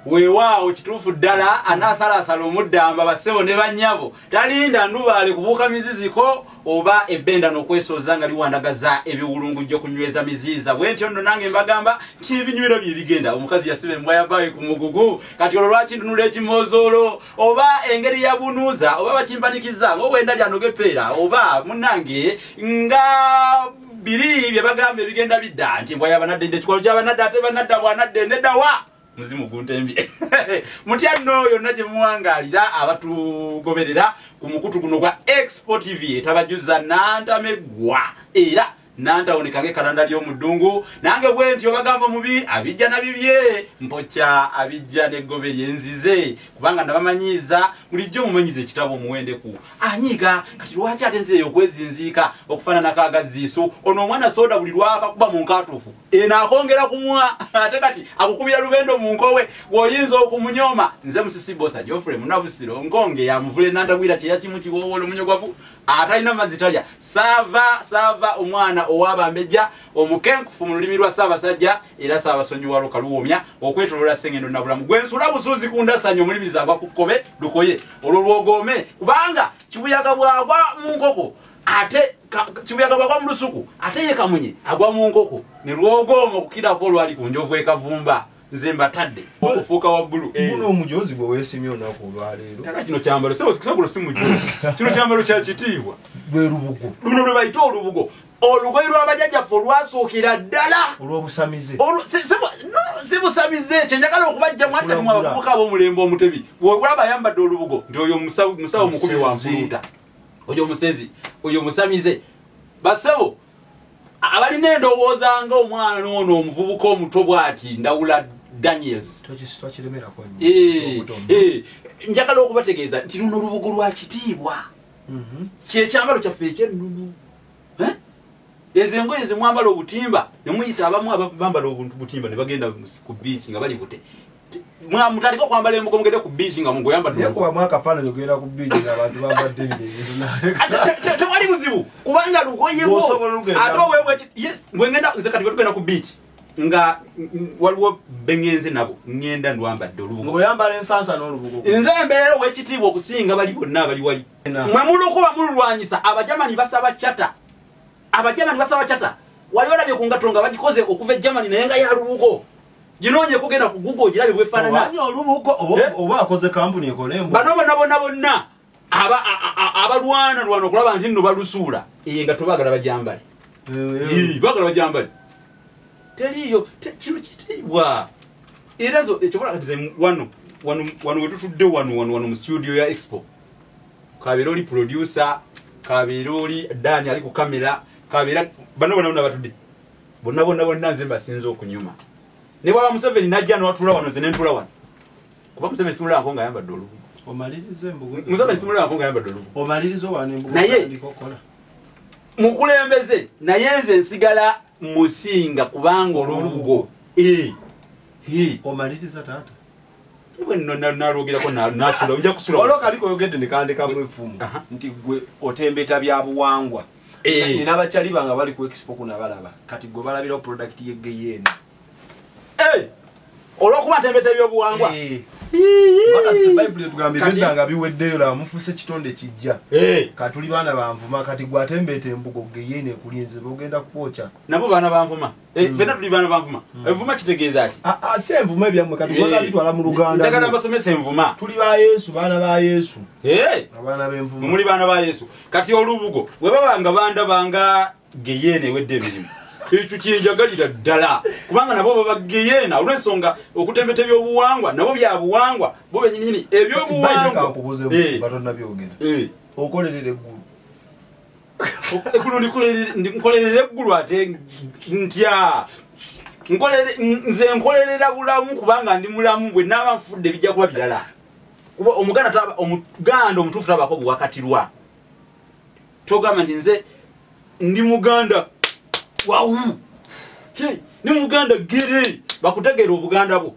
Weewaawo, kituufu ddala. Anaasalasala omuddamba, bassebo ne bannyabo, talinda ndubaale kubuuka miziziko oba ebbenda n'okwesooza nga liwandagaza ebiwulungujjo kunyweza miziiza. Bwe ntyo nno nange mbagamba nti ebinywero bye bigenda. Omukazi yasiba embwa yabaayi ku mugugu. Kati olwo lwaki ntunula ekimoozoolo oba engeri ya bunuuza oba bakimpanikiza ng'obwenda lyanoga epeera oba munnange nga biri bye bagamba ebigenda bidda nti embwa yabanadde ekikwalo kyabanadde ate banadda bwanadde neddawa muzimu guntembye mutya nno. Yonna gye muwangaalira abatugoberera ku mukutu guno gwa Expo TV etabajuza nantameggwa era nantawoneka ng'ekkalanda ly'omuddungu, nange bwe ntyo bagamba omubi abijja na bibye, mpokya abijja n'eggobe lyenzize, kubanga nabamanyiiza bulijjo mumanyiza ekitabo omuwendeku anyiiga. Kati lwaki ate nzireyo okwezinziika okufaananako agazziiso? Ono omwana soda buli lwakakuba mu nkatuufu eno akongera kumwa, ate kati akukubira lubendo mu nkowe bw'oyinza okumunyooma. Nze Musisi Bosa Geoffrey Munabusiro Nkonge yamuvule nantagwira kyeyakimu kiwowoolo omunyogwavu atalina mazzi talya saava saava, omwana ow'abambejja omukenkufu mu lulimi lwa Ssaabasajja era Ssaabasonyiwa lukaluwomya okwetolola Ssengendo nabulamu gwensula busuuzi ku ndasanyo omulimizi agwa ku kkobe lukoye olwo lwogoome, kubanga kibuyaga bwagwa mu nkoko ate kibuyaga bwagwa mu lusuku ate ye kamunye agwa mu nkoko ne lwogooma okukirako olwali ku njovu ekavumba. Nze mbatadde okufuuka wa bbulu. Guno omujozi gwe weesimye olunaku olwaleero. Kaka kino kyambalo sebo si mujozi, kino kyambalo kya kitiibwa. Lwe lubugo. Luno lwe bayita olubugo, olugoye lw'abajjajjaffe olwasuukira ddala. Olw'obusamize. Si busamize. Kyenjagala okubajjamu ate mwe abavubuka ab'omulembe omutebi, bw'olaba ayambadde olubugo nti oyo musawo mukubi wa nfuluuta, oyo musezi, oyo musamize. Basebo abalina endowooza nga omwana ono omuvubuka omuto bw'ati Ndawula Daniels, Tokiremerako. Njagala okubategeeza nti luno olubugo lwa kitiibwa, kyekyambalo kyaffe ekyennuno. Ezo engoye zemwambala obutimba nemuyita abamu abambala obuntu butimba ne bagenda ku biiki nga bali bute. Mutandika okwambala embugo mugende ku biiki nga mugoyambadde. Yakubamu akafaananyi ogenda ku biiki ng'abantu bambadde bino ebintu. Tewali buzibu kubanga lugoyebwo Bw'osobola olugenda. Ate oweebwa yes, bwengenda nze kati bwetugenda ku biiki nga waliwo bengenze nabo ngenda ndwambadde olubugo. Ng'oyambala ensansa n'olubugo. Nze embeera ow'ekitiibwa okusinga bali bonna abali wali. Mwe mulukuba mululwanyisa. Abajamani basaba charter, Abajamani basaba charter. Wali olabye ku ngatto nga bagikoze okuva e Germany naye nga ya lubugo? Ginoonye kugenda ku Google ogirabe bwefaanana. Obanya olubugo oba Eh? oba akoze kampuni ekole embugo. Bano bonna bonna bonna abalwana lwana okulaba nti nno balusuula eyo engatto baagala bajambale. Ii, baagala bajambale. Teriiyo kino kitiibwa era zo ekyobola. Kati ze wano wano wano wetutudde wano wano wano mu studio ya Expo, kabeera oli producer, kabeera oli Dani ali ku kamera, kabeera bano bonna bonna batudde bonna bonna bonna, nze mbasinza okunyuma. Ne bwaba Museveni najja nowatula wano, nze nentula wano, kuba Museveni simulabako nga ayambadde olubugo. Omalirize embugo. Museveni simulabako nga ayambadde olubugo. Omalirize wano embugo. Naye- Otandika okukola. Mukulembeze, naye nze nsigala musinga kubanga olubugo. Eh. Eh. Omaliriza taata. Bwe nno nalwogerako nasula nja kusula. Waliwo kaliko oyogedde ne kandekamu effumu nti gwe otembeta bya buwangwa. Nina abakyali bange bali ku Expo kuno abalaba kati gwe balabirawo product y'eggeyeena. Eh! Olwokuba ntembeta ebyobuwangwa. Kati Bayibuli etugamba ebyedda nga biweddeyo, laba mufuuse kitonde kijja. Kati tuli baana banvuma. Kati gwe atembeeta embugo, geyeena ekulinze bogenda kwokya. Nabo baana banvuma. Eh, ffenna tuli baana banvuma. Envuma kitegeeza ki? Ah, ah, si envuma ebyammwe kati gwanga bitwala mu Luganda. Njagala mbasomesa envuma. Tuli ba Yesu, baana ba Yesu. Abaana b'envuma. Muli baana ba Yesu. Kati olubugo bwe baba nga bandabanga geyeena ewedde emirimu, ekyo kyenjagalira ddala, kubanga nabo baba geyeena olw'ensonga okutembeta ebyobuwangwa nabo byabuwangwa bo benyininyini ebyobuwangwa. Kankubuuze nga tonnabyogera. Okolerera eggulu? Eggulu nkolerera eggulu ate ntya? Nze nkolerera bulamu kubanga ndi mulamu. Bwe naaba nfudde bijja kuba birala, kuba omuganda omuganda omutuufu tabaako buwakatirwa. Togamba nti nze ndi muganda wawu. Hey, ndi muganda gere bakutegeera obuganda bwo.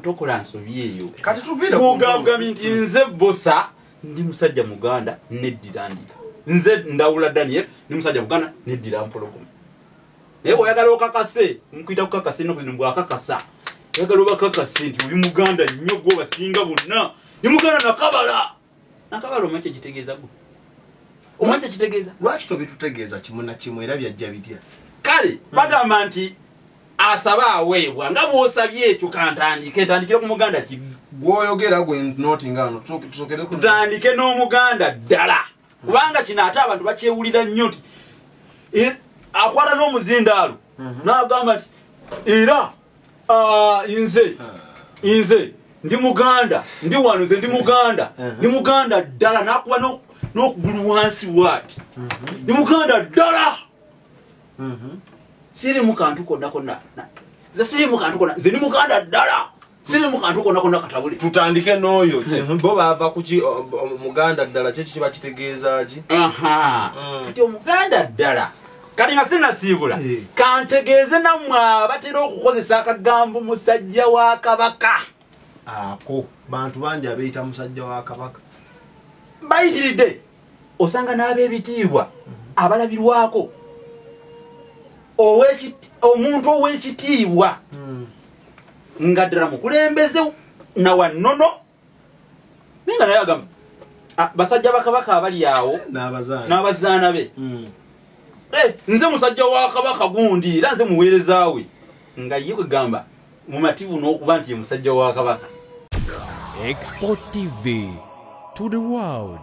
Tokola nsobi eyo. Kati tuviire ku Mugambugambye nti nze Bosa ndi musajja muganda neddira ndiga. Nze Ndawula Daniel ndi musajja muganda neddira mpologoma. Naye bw'oyagala okakase, nkuyita kukakasa ennaku zino bwakakasa. Oyagala obakakase nti oli muganda nnyo gwe obasinga bonna. Ni muganda nakabala. Nakabala omanyi kyekitegeeza gwe? Omanyi kyekitegeeza? Lwaki tobitutegeeza kimu na kimu era byajja bitya? Kale bagamba nti asaba aweebwa nga bw'osabye ekyo kantandike ntandikire ku muganda ki gwoyogera gwe notinga ano tusokere ku tutandike n'omuganda ddala kubanga kino ate abantu bakyewulira nnyo nti akwata n'omuzindaalo n'agamba nti era nze ndi muganda ndi wano nze ndi muganda ndi muganda ddala n'akuba n'okugulu wansi bw'ati ndi muganda ddala sirimu kantu konna konna nze sirimu kantu konna nze ndi muganda ddala sirimu kantu konna konna katabule. Tutandike n'oyo bo baava kuki muganda ddala kyeki kiba kitegeeza ki? Kati omuganda ddala kati nga sinasiibula kantegeeze nammwe abatera okukozesa akagambo musajja wa kabaka. Ako bantu bangi abeeyita musajja wa kabaka bayitiridde osanga n'ab'ebitiibwa abalabirwako omuntu ow'ekitiibwa nga ddala mukulembeze nawannono naye nga naye agamba basajja bakabaka abali awo n'abazaana be nze musajja wa kabaka gundi era nze muweereza we nga ye kwegamba mumativu n'okuba nti ye musajja wa kabaka. Export TV to the world.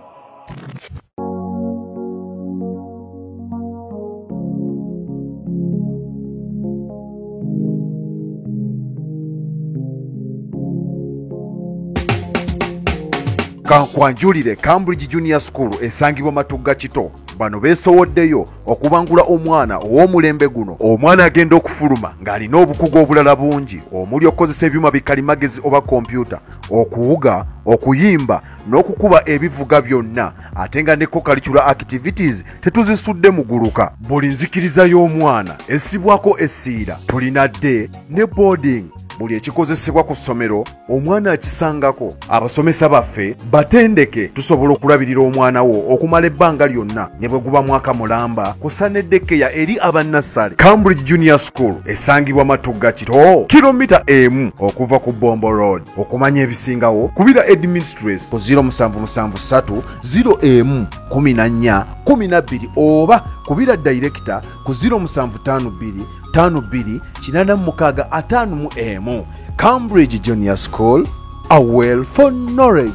Kankwanjulire Cambridge Junior School esangibwa Matugga Kito. Bano beesowoddeyo okubangula omwana ow'omulembe guno. Omwana agenda okufuluma ng'alina obukugu obulala bungi omuli okukozesa ebyuma bikalimagezi oba kompyuta, okuwuga, okuyimba n'okukuba ebivuga byonna, ate nga ne co-curricular activities tetuzisudde muguluka. Buli nzikiriza y'omwana essibwako essiira. Tulina day ne boarding. Buli ekikozesebwa ku ssomero omwana akisangako. Abasomesa baffe batendeke tusobola okulabirira omwana wo okumala ebbanga lyonna ne bwe guba mwaka mulamba kusa ne daycare eri abannassale. Cambridge Junior School esangibwa Matugga Kito, kilomita 1 okuva ku Bombo Road. Okumanya ebisingawo kubira administrates ku 0773 0M 14 12 oba kubira director ku 0752 52 86 51. Cambridge Junior School, a well for knowledge.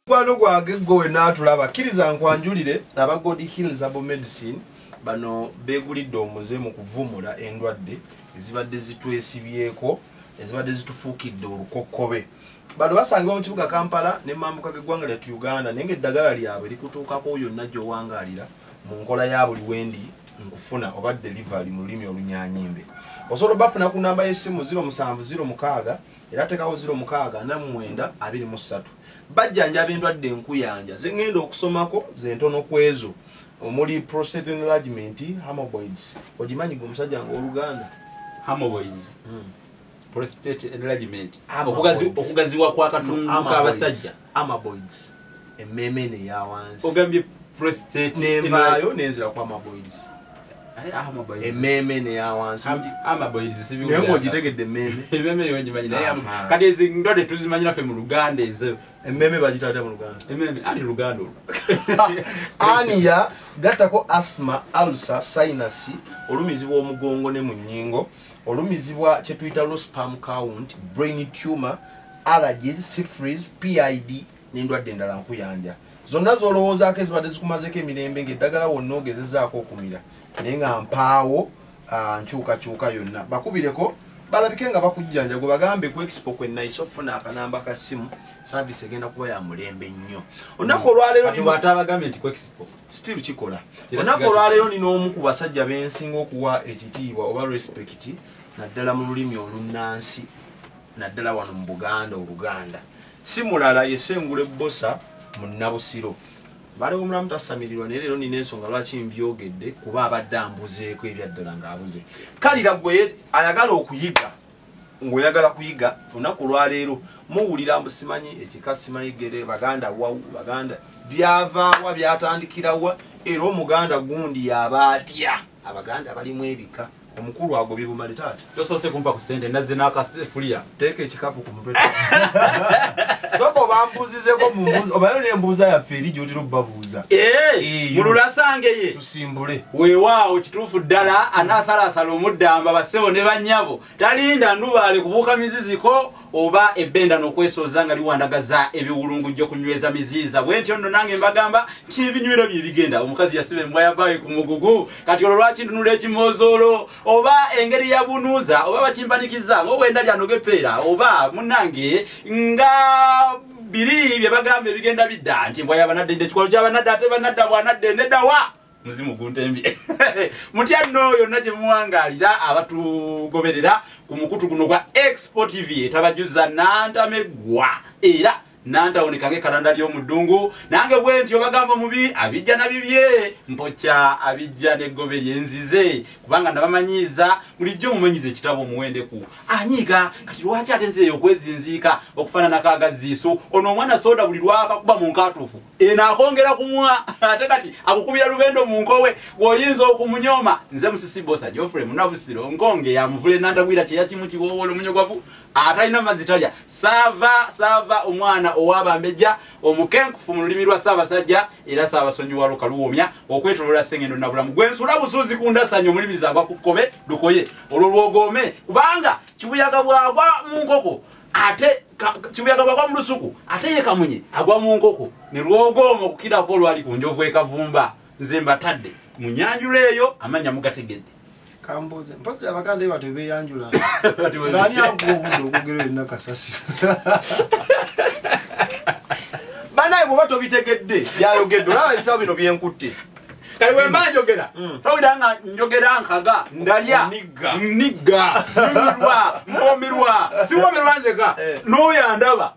Gwano gwange gwe naatulaba kkiriza nkwanjulire aba God Hills Herbal Medicine. Bano beegulidde omuze mu kuvumula endwadde ezibadde zitwesibyeko, ezibadde zitufuukidde olukokkobe. Bano basangibwa mu kibuga Kampala ne mambuka g'eggwanga lyattu Uganda, naye ng'eddagala lyabwe likutuukako yonna gy'owangaalira mu nkola ya buli wendi nkufuna oba delivery mu lulimi olunyanyimbe. Osobola bafuna ku namba y'essimu 0706 era teekawo 06 49 23. Bajjanjaba endwadde enkuyanja ze ŋŋenda okusomako ze ntono ku ezo omuli prostate enlargement, hemorrhoids. Ogimanyi gwe omusajja ng'oluganda? Hemorrhoids. Prostate enlargement. Okugaziwa kwa katundu k'abasajja. Hemorrhoids. Emmeeme eno eya wansi. Ogambye prostate nenvaayo nenzira ku hemorrhoids. Emmeeme neya wansi. Naye ng'ogitegedde emmeeme. Emmeeme yo ngimanyi naye kati ezo endwadde tuzimanyi naffe mu Luganda ezo. Emmeeme bagiyita batya mu Luganda? Emmeeme ani Luganda olwo? Aniya gattako asthma, ulcer, sinus, olumizibwa omugongo ne mu nnyingo, olumizibwa kye tuyita low sperm count, brain tumor, allergies, syphilis, PID n'endwadde endala nkuyanja. Zonna z'olowoozaako ezibadde zikumazeeko emirembe ng'eddagala wonna ogezezzaako okumira naye nga mpaawo nkyukakyuka yonna. Bakubireko balabike nga bakujjanja gwe bagambe ku expo kwe nayise okufuna akanamba ka ssimu, service egenda kuba ya mulembe nnyo. Olunaku olwaleero Kati bw'ate abagambye nti ku expo still kikola. Olunaku olwaleero nina omu ku basajja b'ensinga okuwa ekitiibwa oba respect naddala mu lulimi olunnansi, naddala wano mu Buganda Oluganda. Si mulala ye Ssengule Bbosa munnabusiro. Baliwo omulamu tasamirirwa naye leero nina ensonga lwaki mbyogedde kuba abadde ambuzeeko ebyaddala ng'abuze. Kalira gwe ayagala okuyiga, ng'oyagala kuyiga olunaku olwaleero muwulira mbu simanyi ekika simanyi gere Baganda wawu Baganda byavaawa byatandikirawa era Omuganda gundi yaba atya. Abaganda balimu ebika Omukulu agobye bumali taata. Tosoose kumpa ku ssente nazze n'akasefuliya. Teeka ekikapu ku mutwe. Sooka obambuuzizeko mu mbuuza, obayo n'embuuza yaffe eri gy'otera obbabuuza. Mululasange ye. Tusimbule. Weewaawo kituufu ddala anaasalasala omuddamba bassebo ne bannyabo. Talinda ndubaale kubuuka miziziko oba ebbenda n'okwesooza nga liwandagaza ebiwulungujjo kunyweza miziiza. Bwe ntyo nno nange mbagamba nti ebinywero bye bigenda. Omukazi yasiba embwa ya bbaawe ku mugugu. Kati olwo lwaki ntunula ekimozoolo oba engeri ya bunuuza oba bakimpanikiza ng'obwenda lyanoga epeera oba munnange nga biri bye bagamba ebigenda bidda nti embwa y'abanadde edda ekikolo ky'abanadde ate banadda bwanadde nedda wa muzimu guntembye. Mutya nno yonna gye muwangaalira abatugoberera ku mukutu guno gwa Expo TV etabajuza nantameggwa era nantawoneka ng'ekkalanda ly'omuddungu. Nange bwe ntyo bagamba omubi abijja na bibye mpokya abijja n'eggobe lyenzize kubanga nabamanyiiza bulijjo mumanyiza ekitabo omuwendeku anyiiga. Kati lwaki ate nze okwezinziika okufaananako agazziiso? Ono omwana soda buli lwakakuba mu nkaatuufu eno akongera kumwa ate kati akukubira lubendo mu nkowe bw'oyinza okumunyooma. Nze Musisi Bbosa Geoffrey Munabusiro nkonge yamuvule nantagwira kyeya kimu kiwoowolo omunyogwavu atalina mazzi talya. Saava saava omwana ow'abambejja omukenkufu mu lulimi lwa Ssaabasajja era Ssaabasonyiwa Lukaluwomya okwetoloola Ssengendo Nabulamu. Gwe nsula busuuzi ku ndasanya omulimizi agwa ku kkobe lukoye olwo lwogome kubanga kibuyaga bw'agwa mu nkoko ate kibuyaga bw'agwa mu lusuku ate ye kamunye agwa mu nkoko ne lwogooma okukirako olwali ku njovu ekavumba. Nze mbatadde mu nyanjula eyo amannya mugategedde. Kambuze mpozi abaganda batyo beeyanjula ng'ani akuwa obudde okwogera olina kasasiro. Banaye bw'oba tobitegedde byayogedde olaba ebitabo bino byenkutte. Kale bwe mba njogera towulira nga njogera nkaga ndalya nigga nyumirwa mpomirwa siwomerwa nzeka n'oyo andaba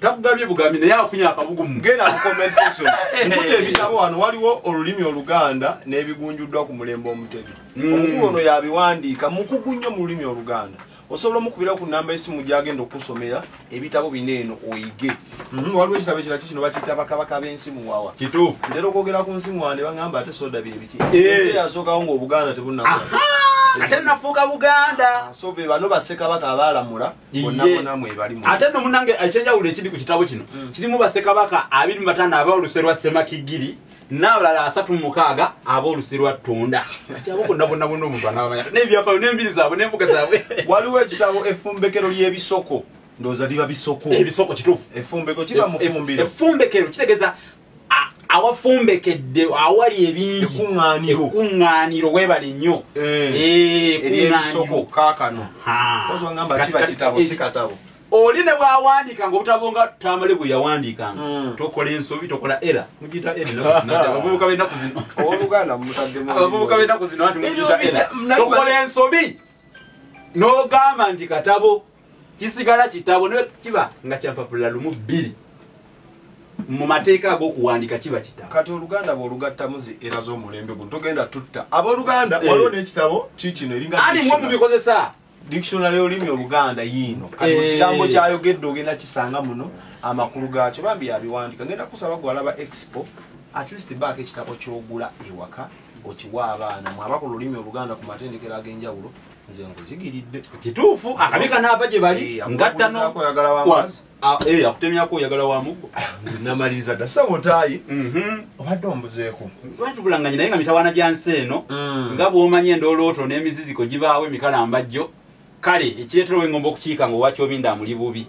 takugambye bugambi naye afunye akabugumu. Genda mu comment section nkutte ebitabo wano waliwo olulimi Oluganda n'ebigunjuddwa ku mulembe Omutebi. Omukulu ono yabiwandiika mukugu nnyo mu lulimi Oluganda. Osobola omukubira ku namba y'essimu gy'agenda okusomera ebitabo bino eno oyige. Waliwo ekitabo ekirala kikino bakiyita Bakabaka b'ensi Muwawa. Kituufu. Ntera okwogera ku nsi Muwawa ne baŋŋamba ate soda bye biki. Ensi eyasookawo ng'Obuganda tebunnakola. Ate nafuuka Buganda. So be bano bassekabaka abaalamula bonna bonna mwebali mu. Ate nno munnange ekyenjawulo ekiri ku kitabo kino kirimu bassekabaka 25 ab'oluse lwa Ssemakigiri n'abalala 36 ab'oluse lwa Ttunda. Kati abo bonna bonna bonna omuntu anaabamanya n'ebyafaayo n'embiri zaabwe n'embuga zaabwe. Waliwo ekitabo Effumbekero ly'ebisoko. Ndowooza liba bisoko. Ebisoko kituufu. Effumbeko kiba mu ffumbiro. Effumbekero kitegeeza awafumbekedde awali ebingi. Ekkuŋŋaaniro weebale nnyo. Ery'ebisoko kaakano. Kozi wangamba kiba kitabo si katabo. Oli ne bw'awandiikanga obutabo nga Tamale bwe yawandiikanga tokola ensobi tokola era mugiyita era abavubuka b'ennaku zino. Owooluganda mutaddemu. Abavubuka b'ennaku zino anti mugiyita era. Tokola ensobi n'ogamba nti katabo kisigala kitabo ne kiba nga kya mpapula 12 mu mateeka ag'okuwandiika kiba kitabo. Kati Oluganda bw'olugattamu zi era z'omulembe guno togenda tutta. Abooluganda waliwo n'ekitabo kiikino eringa ani mmwe mubikozesa? Dictionary y'olulimi Oluganda yiino. Kati mu kigambo kyayogedde ogenda kisanga muno amakulu gaakyo bambi yabiwandiika. Ngenda kusaba gw'alaba Expo at least baako ekitabo ky'ogula ewaka okiwa abaana mwe abakola olulimi Oluganda ku matendekero ag'enjawulo nze nkuzigiridde. Kituufu akabi kanaava gye bali ngattano oyagala w'amazzi. Akutemyako oyagala wa muggo. Nze namaliriza dda ssebo Ntaayi. Obadde ombuzeeko. Lwaki tubulanganye naye nga mitawaana gya nsi eno nga bw'omanyi endoolooto n'emiziziko gibaawo emikalambajjo. Kale ekireeterawo engombo okukiika ng'owakyobinda amuli bubi.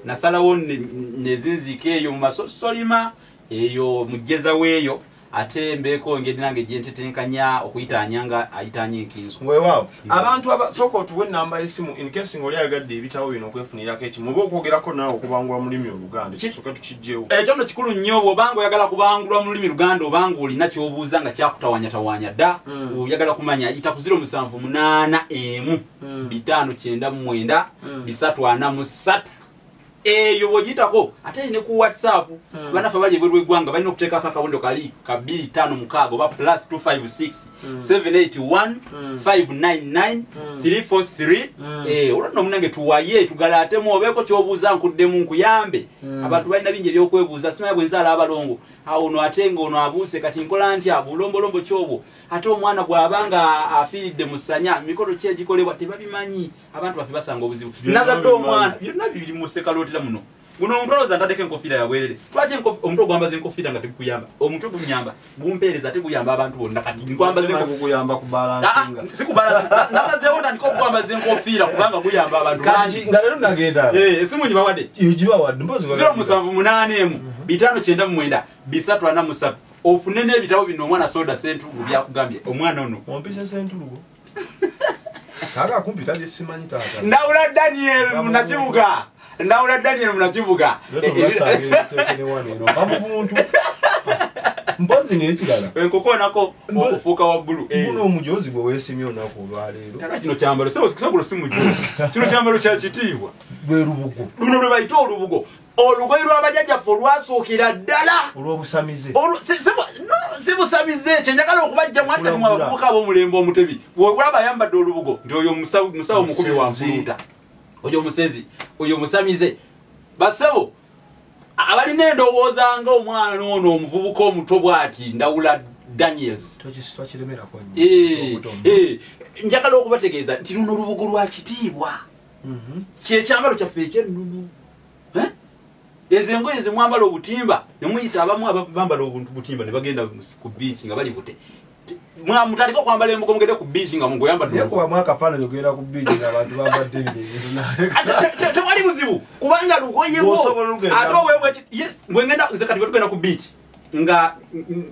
Nasalawo nezinziika eyo mu masosolima eyo mujjeza weeyo ate mbeeko engeri nange gye ntetenkanya okuyitaanya nga ayitaanya enkinzo. Weewaawo abantu abasooka otuwe ennamba y'essimu in case ng'oli ayagadde ebitabo bino okwefunirako ekimu oba okwogerako naawe okubangula mu lulimi Oluganda kisooke tukiggyewo. Ekyo nno kikulu nnyo bw'obanga oyagala kubangulwa mu lulimi Luganda obanga olina ky'obuuza nga kyakutawaanyatawaanya dda oyagala kumanya yita ku 0781 599 343 eyo bw'ogiyitako ate ne ku WhatsApp bannaffe abali ebweru w'eggwanga balina okuteekako akabonero kali ka 256 oba plus 256 781 599 343. Olwo nno munnange tuwaye tugalaatemu obeeko ky'obuuza nkuddemu nkuyambe. Abantu balina bingi ebyokwebuuza simanya bwe nzaala abalongo Awo ono ate nga ono abuuse, kati nkola ntya? Bulombolombo kyobwo. Ate omwana bw'abanga afiiridde mu ssanya, mikolo ki egikolebwa? Tebabimanyi. Abantu baffe basanga obuzibu. Nazadde omwana, byonna biri mu ssekalootera muno. Guno omutwe olowooza ntaddeko enkofiira ya bwerere. Lwaki omutwe ogwambaza enkofiira nga tegukuyamba? Omutwe gunyamba, gumpeereza, ate guyamba abantu bonna. Kati nkwambaza enkofiira. Gukuyamba kubalansinga. Si kubalansinga. Nasazeewo ntandika okukwambaza enkofiira kubanga guyamba abantu bangi. Nga leero nagenda. Essimu ngibawadde. Gibawadde, mpozi 0781 599 343. Ofune n'ebitabo bino omwana Soda Ssentugu byakugambye. Omwana ono. Ompise Ssentugu. Saga kumpita bye simanyi taata. Ndawula Daniel Munakibuga. Ndawula Daniel Munakibuga. Mpozi n'ekirala. Enkokoonako okufuuka waggulu. Guno omujozi gwe weesimye olunaku olwaleero. Kaka kino kyambalo, sebo si mujozi. Kino kyambalo kya kitiibwa. Lwe lubugo. Luno lwe bayita olubugo. Olugoye lw'abajjajjaffe olwasookera ddala. Olw'obusamize. Si busamize, kye njagala okubajjamu ate mmwe abavubuka ab'omulembe omutebi. Bw'olaba ayambadde olubugo, nti oyo musawo mukubi wa nfuluuta. Oyo omusezi, oyo musamize. Bassebo, abalina endowooza nga omwana ono omuvubuka omuto bw'ati, Ndawula Daniels. Tokiremerako nnyo. Njagala okubategeeza nti luno olubugo lwa kitiibwa. Kye kyambalo kyaffe eky'ennono. Ezo engoye ze mwambala obutimba, ne muyita abamu abambala obuntu butimba ne bagenda ku beach nga bali bute. Mutandika okwambala embugo mugende ku beach nga mugoyambadde. Naye kuba mwakafaananyi ogenda ku beach ng'abantu bambadde ebintu. Tewali buzibu kubanga lugoye bwo. Ate oweebwa yes, bwe ngenda nze kati bwe tugenda ku beach nga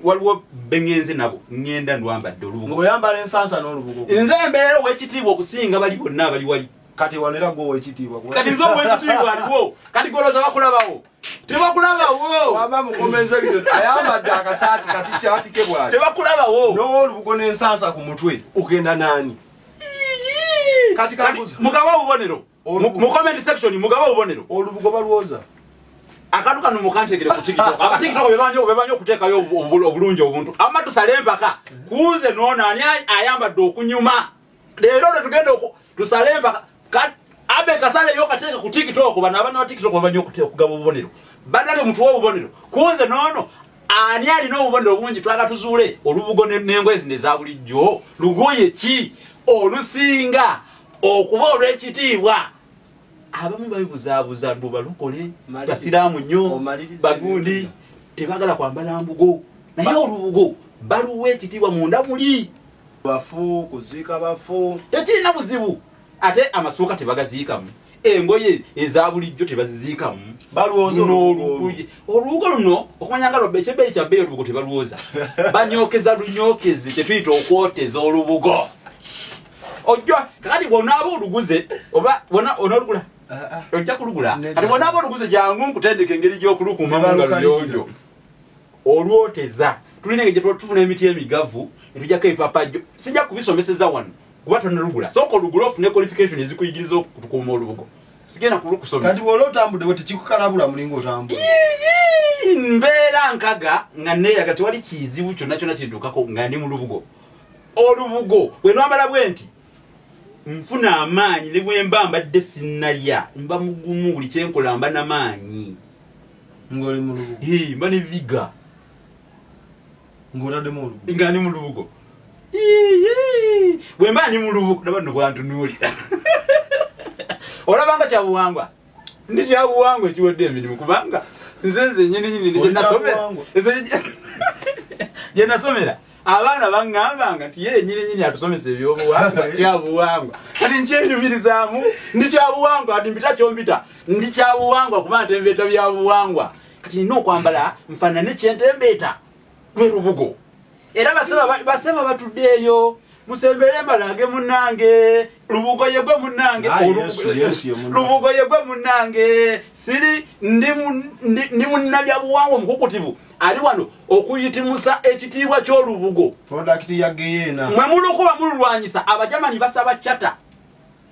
waliwo bengenze nabo ngenda ndwambadde olubugo. Ng'oyambala ensansa n'olubugo. Nze embeera ow'ekitiibwa okusinga bali bonna abali wali. Kati wanera gwo ow'ekitiibwa. Kati nze ow'ekitiibwa aliwo. Kati goloza bakulabawo. Tebakulabawo. Wama mukomenze ekyo ayambadde akasaati kati kyati ke bw'ati. Tebakulabawo. N'olubugo n'ensansa ku mutwe ogenda naani? Kati kabuza. Mugabe obubonero. Mu comment section mugabe obubonero. Olubugo balwoza. Akantu kano mukantegere ku TikTok. Aba TikTok bebanyo okuteekayo obulungi obuntu. Amma tusale empaka. Kunze noona ani ayambadde okunyuma. Leero lwe tugenda tusale empaka. Abe kasale yo kateeka ku TikTok bano abaana ba TikTok babanyo okugaba obubonero. Badale mutuwa obubonero. Kunze noono ani alina obubonero obungi twagala tuzuule olubugo n'engoye zino eza bulijjo. Lugoye ki olusinga okuba olw'ekitiibwa? Abamu babibuzaabuza mbu balokole, basiraamu nnyo, bagundi, tebagala kwambala mbugo. Naye olubugo baluwa ekitiibwa munda muli. Bafu, kuziika bafu. Tekirina buzibu. Ate amasuuka tebagaziikamu. Engoye eza bulijjo tebaziziikamu. Balwoza olubugo. Olubugo luno okumanya nga lwa ekyebeeyi kya bbeeyi olubugo tebalwoza. Banyookeza lunyookezi kye tuyita okwoteza olubugo. Ojja kakati bw'onaaba oluguze oba onoolugula. Ojja kulugula. Kati bw'onaaba oluguze jangu nkutendeka engeri gy'okulukuumamu nga luyonjo. Olwoteza. Tulina engeri gye tufuna emiti emigavu ne tuggyako ebipapajjo. Sijja kubisomeseza wano. Kuba tonnalugula. Sooka olugule ofune qualification ezikuyigiriza okukuuma olubugo. Sigenda kulukusomesa. Kati bw'ola otambudde bwe tekikukalabula mulinga otambula. Mbeera nkaga nga neeyaga tewali kizibu kyonna kyonna kintuukako nga ndi mu lubugo. Olubugo bwe nwambala bwe nti nfuna amaanyi ne bwe mba mbadde sinnalya mba mugumu buli kye nkola mba n'amaanyi. Ng'oli mu lubugo. Mba ne viga. Ng'otaddemu olubugo. Nga ndi mu lubugo. Bwe mba ndi mu lubugo ndaba nno bwantunuulira. Olaba nga kyabuwangwa. Ndi kyabuwangwa ekiwedde emirimu kubanga nze nnyini nnyini gye nasomera. Gye nasomera. Abaana baŋŋambanga nti ye nnyini nnyini atusomesa ebyobuwangwa kyabuwangwa. Kati nkyenyumirizaamu ndi kyabuwangwa kati mpita kyompita ndi kyabuwangwa kuba ntembeeta byabuwangwa. Kati nina okwambala nfaanane kye ntembeeta lwe lubugo. Era baseba batuddeeyo musembere mbalange munnange lubugo yegwe munnange lubugo yegwe munnange siri ndi munnabyabuwangwa omukukutivu ali wano okuyitimusa ekitiibwa ky'olubugo. Product ya Geena. Mwe mulukuba mululwanyisa Abajamani basaba chata.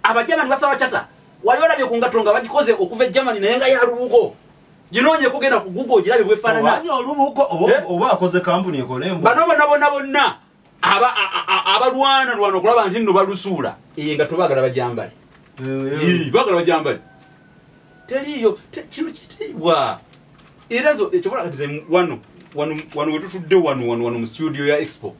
Abajamani basaba chata. Wali olabye ku ngatto nga bagikoze okuva e Germany naye nga ya lubugo. Ginoonye kugenda ku Google ogirabe bwefaanana. Oba olubugo oba akoze kampuni ekole embu. Bano bonna bonna bonna abalwana lwana okulaba nti nno balusuula. Engatto baagala bagyambale. Baagala bagyambale. Teriiyo kino kitiibwa. Era zo ekyobola kati ze wano Wano wetutudde wano mu studio ya Expo,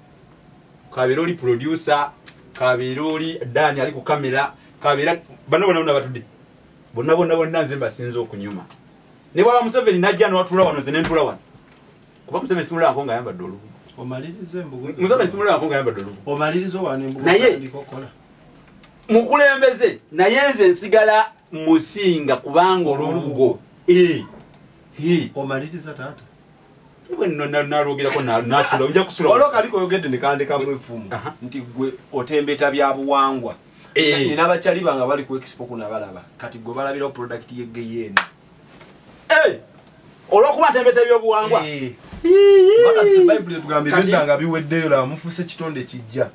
kabeera oli producer, kabeera oli Dani ali ku kamera, kabeera bano bonna batudde bonna nze mbasinze okunyuma. Ne bwaba Museveni najja n'atula wano, nze ne ntula wano, kuba Museveni simulabako nga ayambadde olubugo. Omalirize embugo. Museveni simulabako nga ayambadde olubugo. Omalirize wano embugo. Naye mukulembeze, naye nze nsigala musinga kubanga olubugo. Omaliriza taata. Nalwogerako nasula, nja kusula. Waliwo kaliko oyogedde ne kandekamu effumu nti gwe otembeta bya buwangwa. Nina abakyali bange bali ku Expo kuno balaba. Kati gwe balabirawo product y'eggeyeena. Olw'okuba ntembeta ebyobuwangwa. Kati Bayibuli etugamba ebedda nga biweddeyo, laba mufuuse kitonde kijja.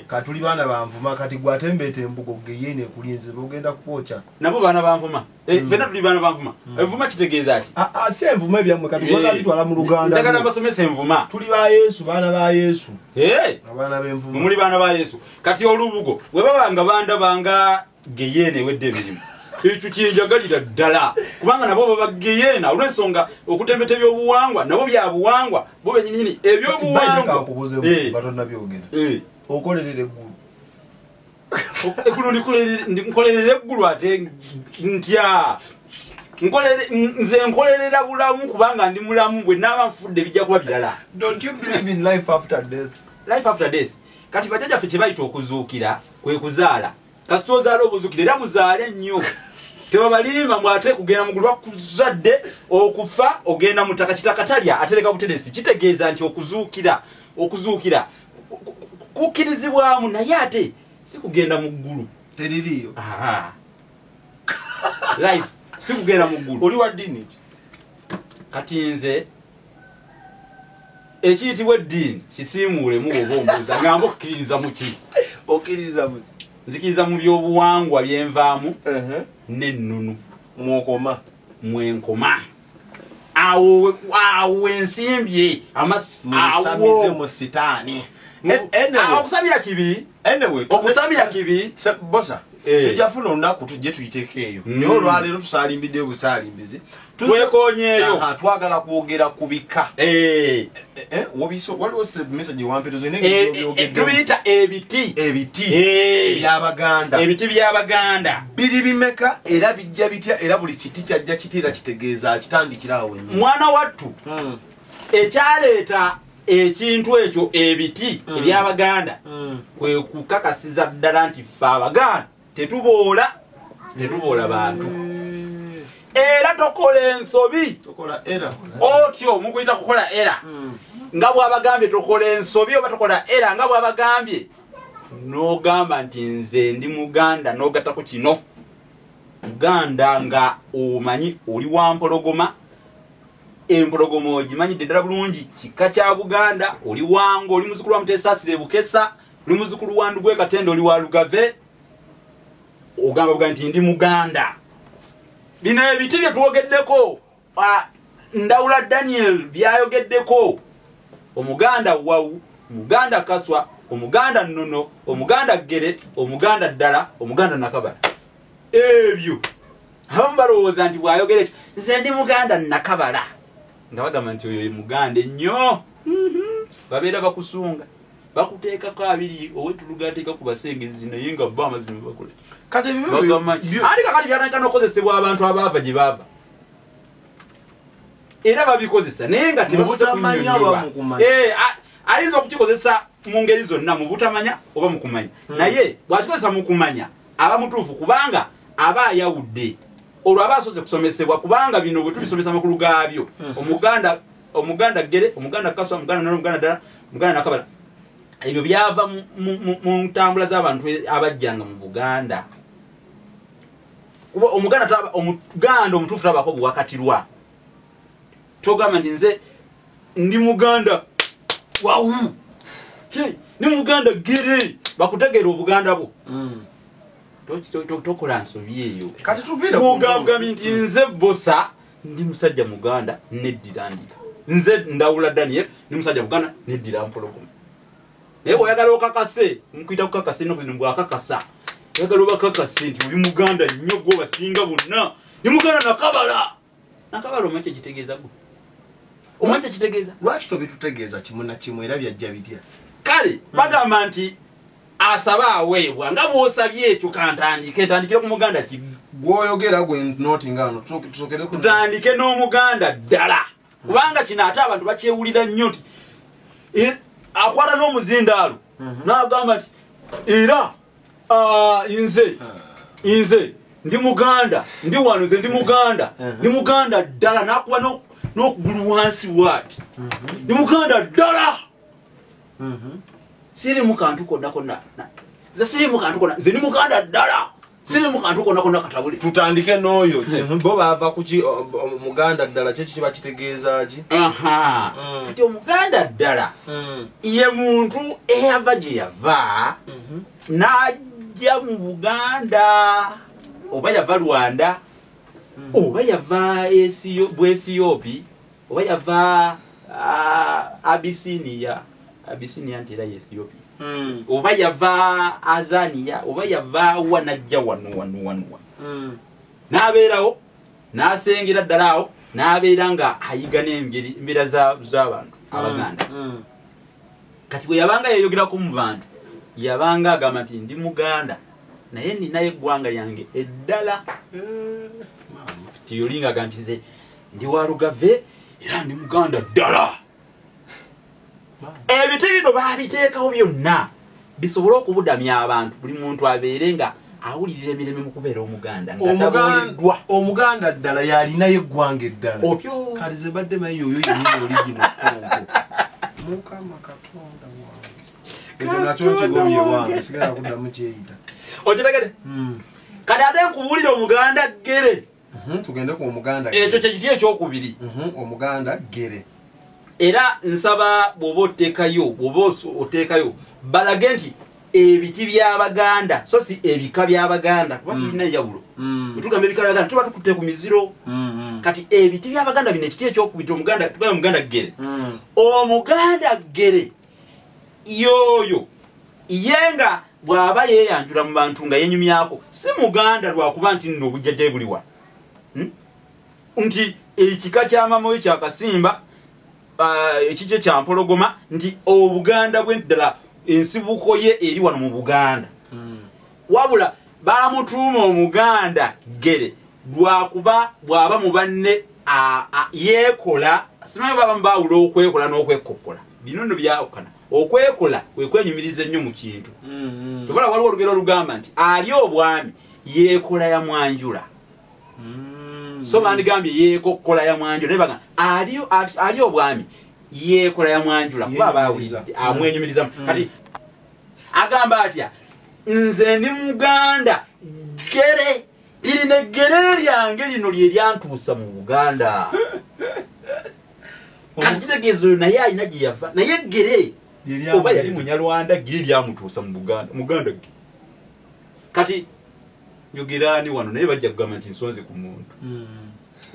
Kati tuli baana banvuma, kati gwe atembeeta embugo geyeena ekulinze ogenda kwokya. Nabo baana banvuma. Ffenna tuli baana banvuma. Envuma kitegeeza ki? Si envuma ebyammwe, kati gwe bitwala mu Luganda. Njagala mbasomese envuma. Tuli ba Yesu, baana ba Yesu. Abaana b'envuma. Muli baana ba Yesu. Kati olubugo bwe baba nga bandabanga geyeena ewedde emirimu, ekyo kyenjagalira ddala, kubanga nabo baba geyeena olw'ensonga okutembeta ebyobuwangwa nabo bya buwangwa bo bennyini ebyobuwangwa. Batonnabyogera. Okolerera eggulu. Eggulu nkolerera eggulu ate ntya? Nze nkolerera bulamu kubanga ndi mulamu, bwe naaba nfudde bijja kuba birala. Don't you believe in life after death? Life after death. Kati bajjajjaffe kye bayita okuzuukira kwe kuzaala. Kasita ozaala obuzuukira, era muzaale nnyo. Tebabalimba mbu ate kugenda mu ggulu, bakuzadde okufa ogenda mu ttaka. Kitaka talya atereka buteresi. Kitegeeza nti okuzuukira kukkirizibwamu, naye ate si kugenda mu ggulu. Teririiyo. Life si kugenda mu ggulu. Oli wa ddiini ki? Kati nze ekiyitibwa eddiini kisiimuulemu oba ombuuza ngamba okukkiririza mu ki? Okkiririza mu ki? Nzikiriza mu byobuwangwa byenvaamu n'ennunu. Mwokoma. Mwenkoma. Awo ensimbye. Musamize mu sitaani. Okusabira kibi. Okusabira kibi. Bosa, tujja funa olunaku tujje tuyiteeko eyo. Naye olwaleero tusaalimbiddeyo busaalimbizi. Twekonyeeyo. Twagala kwogera ku bika. Waliwo message wampeereza tubiyita ebiti. Ebiti eby'Abaganda. Ebiti by'Abaganda biri bimeka era bijja bitya, era buli kiti kyajja kiti era kitegeeza kitandikira awo wennyini. Mwana wattu, ekyaleeta ekintu ekyo ebiti eby'Abaganda kwe kukakasiza ddala nti ffe Abaganda tetuboola bantu. Era tokola ensobi otyo mukuyita kukola era nga bw'abagambye tokola ensobi oba tokola era nga bw'abagambye n'ogamba nti nze ndi Muganda n'ogattako kino Muganda nga omanyi oli wa mpologoma, empologoma ogimanyidde ddala bulungi kika kya Buganda, oli wango, oli muzzukulu wa Mutesaasira e Bukesa, oli muzzukulu wa Ndugwe Katende, oli wa Lugave, ogamba buga nti ndi Muganda. Bino ebiti bye twogeddeko, Ndawula Daniel byayogeddeko, Omuganda Wawu, Omuganda Kaswa, Omuganda Nnono, Omuganda Ggere, Omuganda Ddala, Omuganda Nakabala. Ebyo abamu balowooza nti bw'ayogera ekyo nze ndi Muganda Nakabala, nga bagamba nti oyo ye Muganda ennyo. Babeera bakusunga, bakuteekako abiri ow'ettuluga ateeka ku basengezi naye nga bo amazima bakola. Kati ate kakati byatandika n'okukozesebwa abantu abaava gye baava, era babikozesa naye nga tebasoose kunnyonnyolwa. Ayinza okukikozesa mu ngeri zonna, mu butamanya oba mu kumanya, naye bw'akikozesa mu kumanya aba mutuufu kubanga aba ayawudde. Olwo aba asoose kusomesebwa, kubanga bino bwe tubisomesa amakulu gaabyo, Omuganda Ggere, Omuganda Kaswa, Omuganda Nnono, Omuganda Ddala, Omuganda Nakabala, ebyo byava mu ntambula z'abantu abajjanga mu Buganda. Kuba Omuganda omutuufu tabaako buwakatirwa. Togamba nti nze ndi Muganda Wawu, ndi Muganda Ggere, bakutegeera Obuganda bwo. Tokola nsobi eyo. Kati tuviire ku nti nze Bosa ndi musajja Muganda neddira ndiga, nze Ndawula Daniel ndi musajja Muganda neddira mpologoma. Naye bw'oyagala okakase, nkuyita kukakasa ennaku zino bw'akakasa, oyagala obakakase nti oli Muganda nnyo gw'obasinga bonna, ndi Muganda Nakabala. Nakabala omanyi kye kitegeeza gwe? Omanyi kyekitegeeza? Lwaki tobitutegeeza kimu na kimu era byajja bitya? Kale bagamba nti asaba aweebwa, nga bw'osabye ekyo kantandike, ntandikire ku muganda ki gwoyogera gwe notinga wano, tusokere ku tutandike n'omuganda ddala, kubanga kino ate abantu bakyewulira nnyo nti akwata n'omuzindaalo n'agamba nti era nze ndi muganda, ndi wano, nze ndi muganda, ndi muganda ddala, n'akuba n'okugulu wansi bw'ati, ndi muganda ddala, sirimu kantu konna konna, nze sirimu kantu konna, nze ndi muganda ddala, sirimu kantu konna konna katabule. Tutandike n'oyo bo baava kuki omuganda ddala kye kiba kitegeeza ki? Kati omuganda ddala ye muntu eyava gye yava n'ajja mu Buganda, oba yava Rwanda, oba yava Bwesiyopi, oba yava Abisinia, Abisinia nti era ye Ethiopia, oba yava Azania, oba yava wa najja wano wano wano n'abeerawo n'asengera ddala awo n'abeera nga ayiga n'engeri embeera z'abantu Abaganda. Kati bwe yabanga yeeyogerako mu bantu, yabanga agamba nti ndi muganda naye ninayo eggwanga lyange eddala. Tiyolingaga nti nze ndi wa Lugave era ndi muganda ddala. Ebintu bino baabiteekawo byonna bisobole okubudamya abantu, buli muntu abeere nga awulirira emirembe mu kubeera omuganda nga tabuuliddwa. Omuganda ddala yalinayo eggwanga eddala. Otyo. Kati ze badde manyi oyo yennyini original Kongo. Mukama Katonda wange. Ekyo nakyo nkigobye wange, sigala kuddamu kyeyita. Okitegedde? Kati ate nkubuulire omuganda ggere. Tugende ku omuganda. Ekyo kye kiti ekyokubiri. Omuganda ggere. Era nsaba bw'oba oteekayo balage nti ebiti by'Abaganda so si ebika by'Abaganda, kuba kirina enjawulo. Bwe tugamba ebika by'Abaganda tuba tukutte ku miziro. Kati ebiti by'Abaganda bino ekiti ekyokubiri omuganda, tugamba omuganda ggere. Omuganda ggere yoyo ye nga bw'aba yeeyanjula mu bantu nga yenyumyako, si muganda lwakuba nti nno obujjajja buli wano, nti ekika kya mama we kya Kasimba, ekikye kya Mpologoma, nti obuganda bwe ddala ensibuko ye eri wano mu Buganda. Wabula bamutuuma omuganda ggere lwakuba bw'aba mu banne yeekola, simanyi baba mubaawula okwekola n'okwekokkola. Bino nno byawukana. Okwekola kwe kwenyumiriza ennyo mu kintu. Tokola waliwo olugero olugamba nti ali obwami yeekola ya mwanjula. So bandigambye yeekokkola ya mwanjula, naye bagamba ali obwami yeekola ya mwanjula, kuba abaawulidde amwenyumirizamu. Kati agamba atya? Nze ndi muganda ggere, lirina eggere lyange lino lye lyantuusa mu Buganda. Kati kitegeeza oyo naye alina gye yava, naye eggere oba yali Munyarwanda, ggere lyamutuusa mu Buganda, muganda ggere. Kati njogeraani wano naye bajja kugamba nti nsonze ku muntu.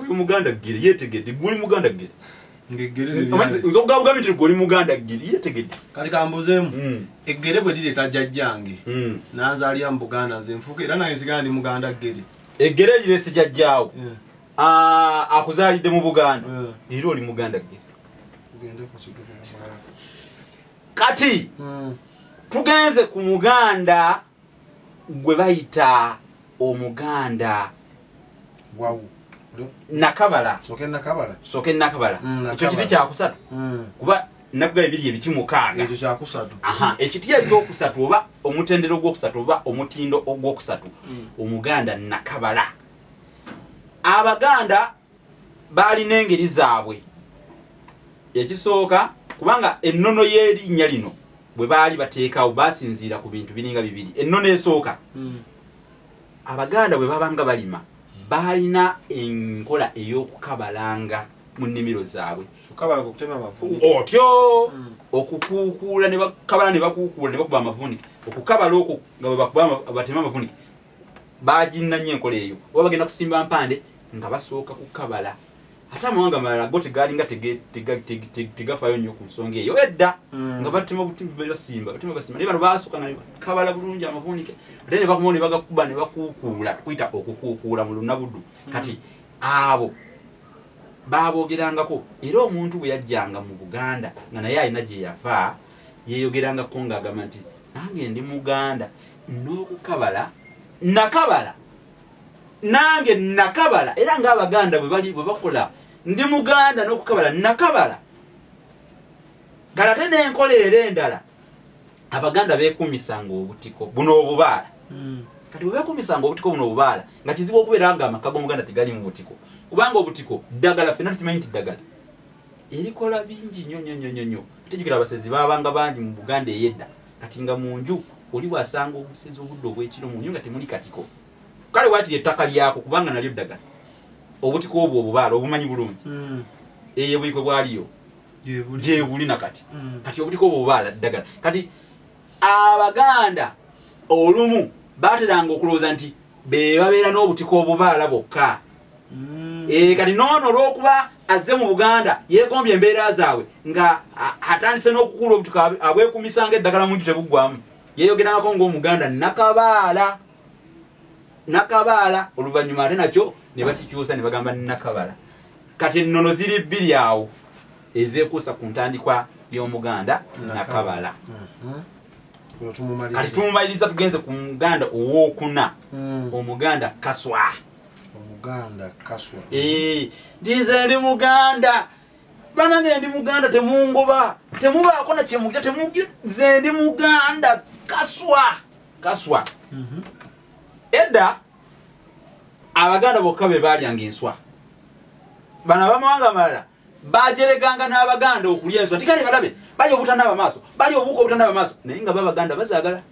Oyo muganda ggere yeetegedde, gwe oli muganda ggere. Nze okugamba nti gwe oli muganda ggere yeetegedde. Kati kambuzeemu, eggere bwe lireeta jjajjange n'anzaalira mu Buganda, nze nfuuka era nange nsigala ndi muganda ggere. Eggere lireese jjajjaawo akuzaalidde mu Buganda, era oli muganda ggere. Kati tugenze ku muganda gwe bayita omuganda Nakabala. Soke Nakabala. Soke Nakabala. Ekyo kiti kyakusatu. Kuba nakugamba ebiri ebiti 6. Ekyo kyakusatu. Ekiti ekyokusatu oba omutendero ogwokusatu oba omutindo ogwokusatu, omuganda Nakabala. Abaganda balina engeri zaabwe. Ekisooka, kubanga ennono y'erinnya lino bwe baali bateekawo basinziira ku bintu biringa bibiri. Ennono esooka, Abaganda bwe babanga balima balina enkola ey'okukabalanga mu nnimiro zaabwe. Otyo okukuukula ne bakabala ne bakuukula ne bakuba amavunike. Okukabala okwo nga bwe bakuba batema amavunike, baginna nnyo enkola eyo. Oba bagenda kusimba mpande nga basooka kukabala. Ate amawanga amalala go tegalinga tegafaayo nnyo ku nsonga eyo edda, nga batema butimbi basimba, batema basimba. Naye bano baasooka nga kabala bulungi amavunike, ate ne bakomawo ne bagakuba ne bakuukuula, tukuyita okukuukuula mu Lunabuddu. Kati abo Baaboogerangako era omuntu bwe yajjanga mu Buganda nga naye alina gye yava yeeyogerangako ng'agamba nti nange ndi Muganda n'okukabala nakabala nange nakabala era ng'Abaganda bwe bali bwe bakola ndi Muganda n'okukabala nakabala. Kale ate n'enkola era endala Abaganda beekuumisanga obutiko buno obubaala. Kati bwe beekuumisanga obutiko buno obubaala nga kizibu okubeera nga amaka g'Omuganda tegali mu butiko, kubanga obutiko ddagala, ffenna tukimanyi nti ddagala erikola bingi nnyo nnyo nnyo nnyo. Tejjukira abasezi baabanga bangi mu Buganda ey'edda, kati nga mu nju oli bw'asanga obusezi obudde obw'ekiro mu nju nga temuli katiko, kale waakiri ettaka lyako kubanga nalyo ddagala. Obutiko obwo obubaala obumanyi bulungi eyo buyikwe bwaliyo gye buli nakati. Kati obutiko obwo obubaala ddagala. Kati Abaganda olumu baateranga okulowooza nti be babeera n'obutiko obubaala bokka. Kati noono olw'okuba azze mu Buganda yeegombye embeera zaabwe nga atandise n'okukula obutiko abwekuumisanga eddagala mu nju tebuggwamu, yeeyogerangako ng'Omuganda nakabaala nakabaala. Oluvannyuma ate nakyo ne bakikyusa ne bagamba nakabala. Kati ennono ziri bbiri awo ezeekuusa ku ntandikwa y'Omuganda nakabala. Kati tumumaliriza tugenze ku Muganda owookuna, Omuganda Kaswa. Omuganda Kaswa. Nti nze ndi Muganda, banange ndi Muganda, temungoba, temubaako na kyemugira, temugira, nze ndi Muganda Kaswa. Kaswa. Edda Abaganda bokka be baalyanga enswa. Bano abamawanga amalala bajereganga n'Abaganda okulya enswa. Tikale balabe bali obutanaaba maaso, bali obuuka obutanaaba maaso, naye nga Babaganda bazaagala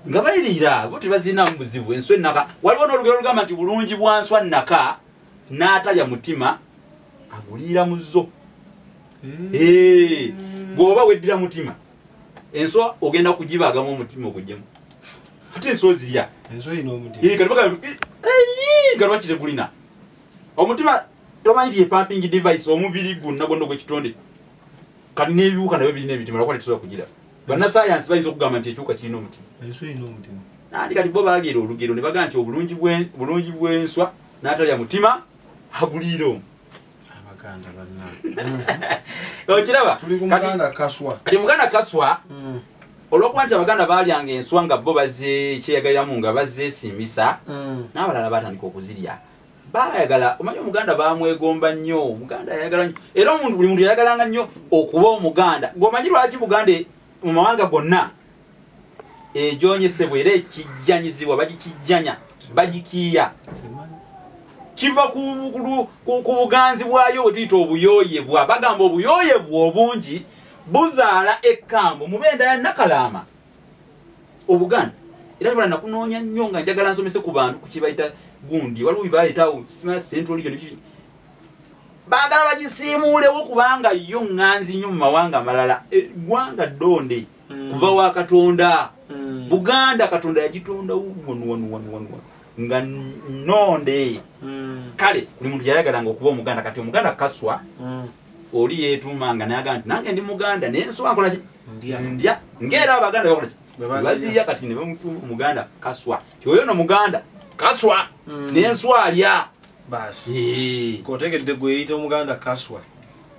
nga bayiriira bo tebazirinamu buzibu. Enswa ennaka, waliwo n'olugero olugamba nti bulungi bwa nswa nnaka n'atalya mutima aguliira mu zo. Bw'oba weddira mutima, enswa ogenda kugibaagamu omutima oguggyemu. Ate enswa ozirya. Enswa erina omutima. Kati bagamba nga lwaki tegulina omutima? Tomanyi nti ye pumping device omubiri gwonna gwonna ogw'ekitonde. Kati n'ebiwuka nabyo birina emitima, lwakuba tetusobola kugira. Bannasayansi bayinza okugamba nti ekiwuka kirina omutima. Enswa erina omutima. Nandi kati bo baageera olugero ne bagamba nti obulungi bw'enswa n'atalya mutima aguliira omwo. Abaganda bannange. Okiraba? Tuli ku Muganda Kaswa. Kati Muganda Kaswa, olw'okuba nti Abaganda baalyanga enswa nga bo bazekyeyagaliramu nga bazeesiimisa, n'abalala baatandika okuzirya. Baayagala, omanyi Omuganda baamwegomba nnyo, Omuganda yayagala nnyo. Era omuntu buli muntu yayagalanga nnyo okuba Omuganda. Gw'omanyi lwaki Buganda mu mawanga gonna ejoonyesebwa era ekijjanyizibwa, bagikijjanya, bagikiiya. Kiva ku buganzi bwayo bwe tuyita obuyooyebwa. Bagamba obuyooyebwa obungi buzaala ekkambo mu benda ya Nakalaama. Obuganda era tubala nakunoonya nnyo nga njagala nsomese ku bantu ku kye bayita gundi. Waliwo bye baleetaawo simanya Central Region biki. Baagala bagisiimuulewo kubanga yo ŋŋanzi nnyo mu mawanga amalala. Eggwanga ddonde kuva wa Katonda. Buganda Katonda yagitondawo wano wano wano wano nga nnonde. Kale buli muntu yayagalanga okuba Omuganda. Kati Omuganda Kaswa oli yeetuumanga n'agamba nti nange ndi Muganda naye nswa nkola ki? Ndya. Ng'era Abaganda bakola ki? Bazirya. Kati ne bamutuuma Omuganda Kaswa. Ti oyo no Muganda Kaswa n'enswa alya. Baasi. Kotegedde gwe yeyita Omuganda Kaswa.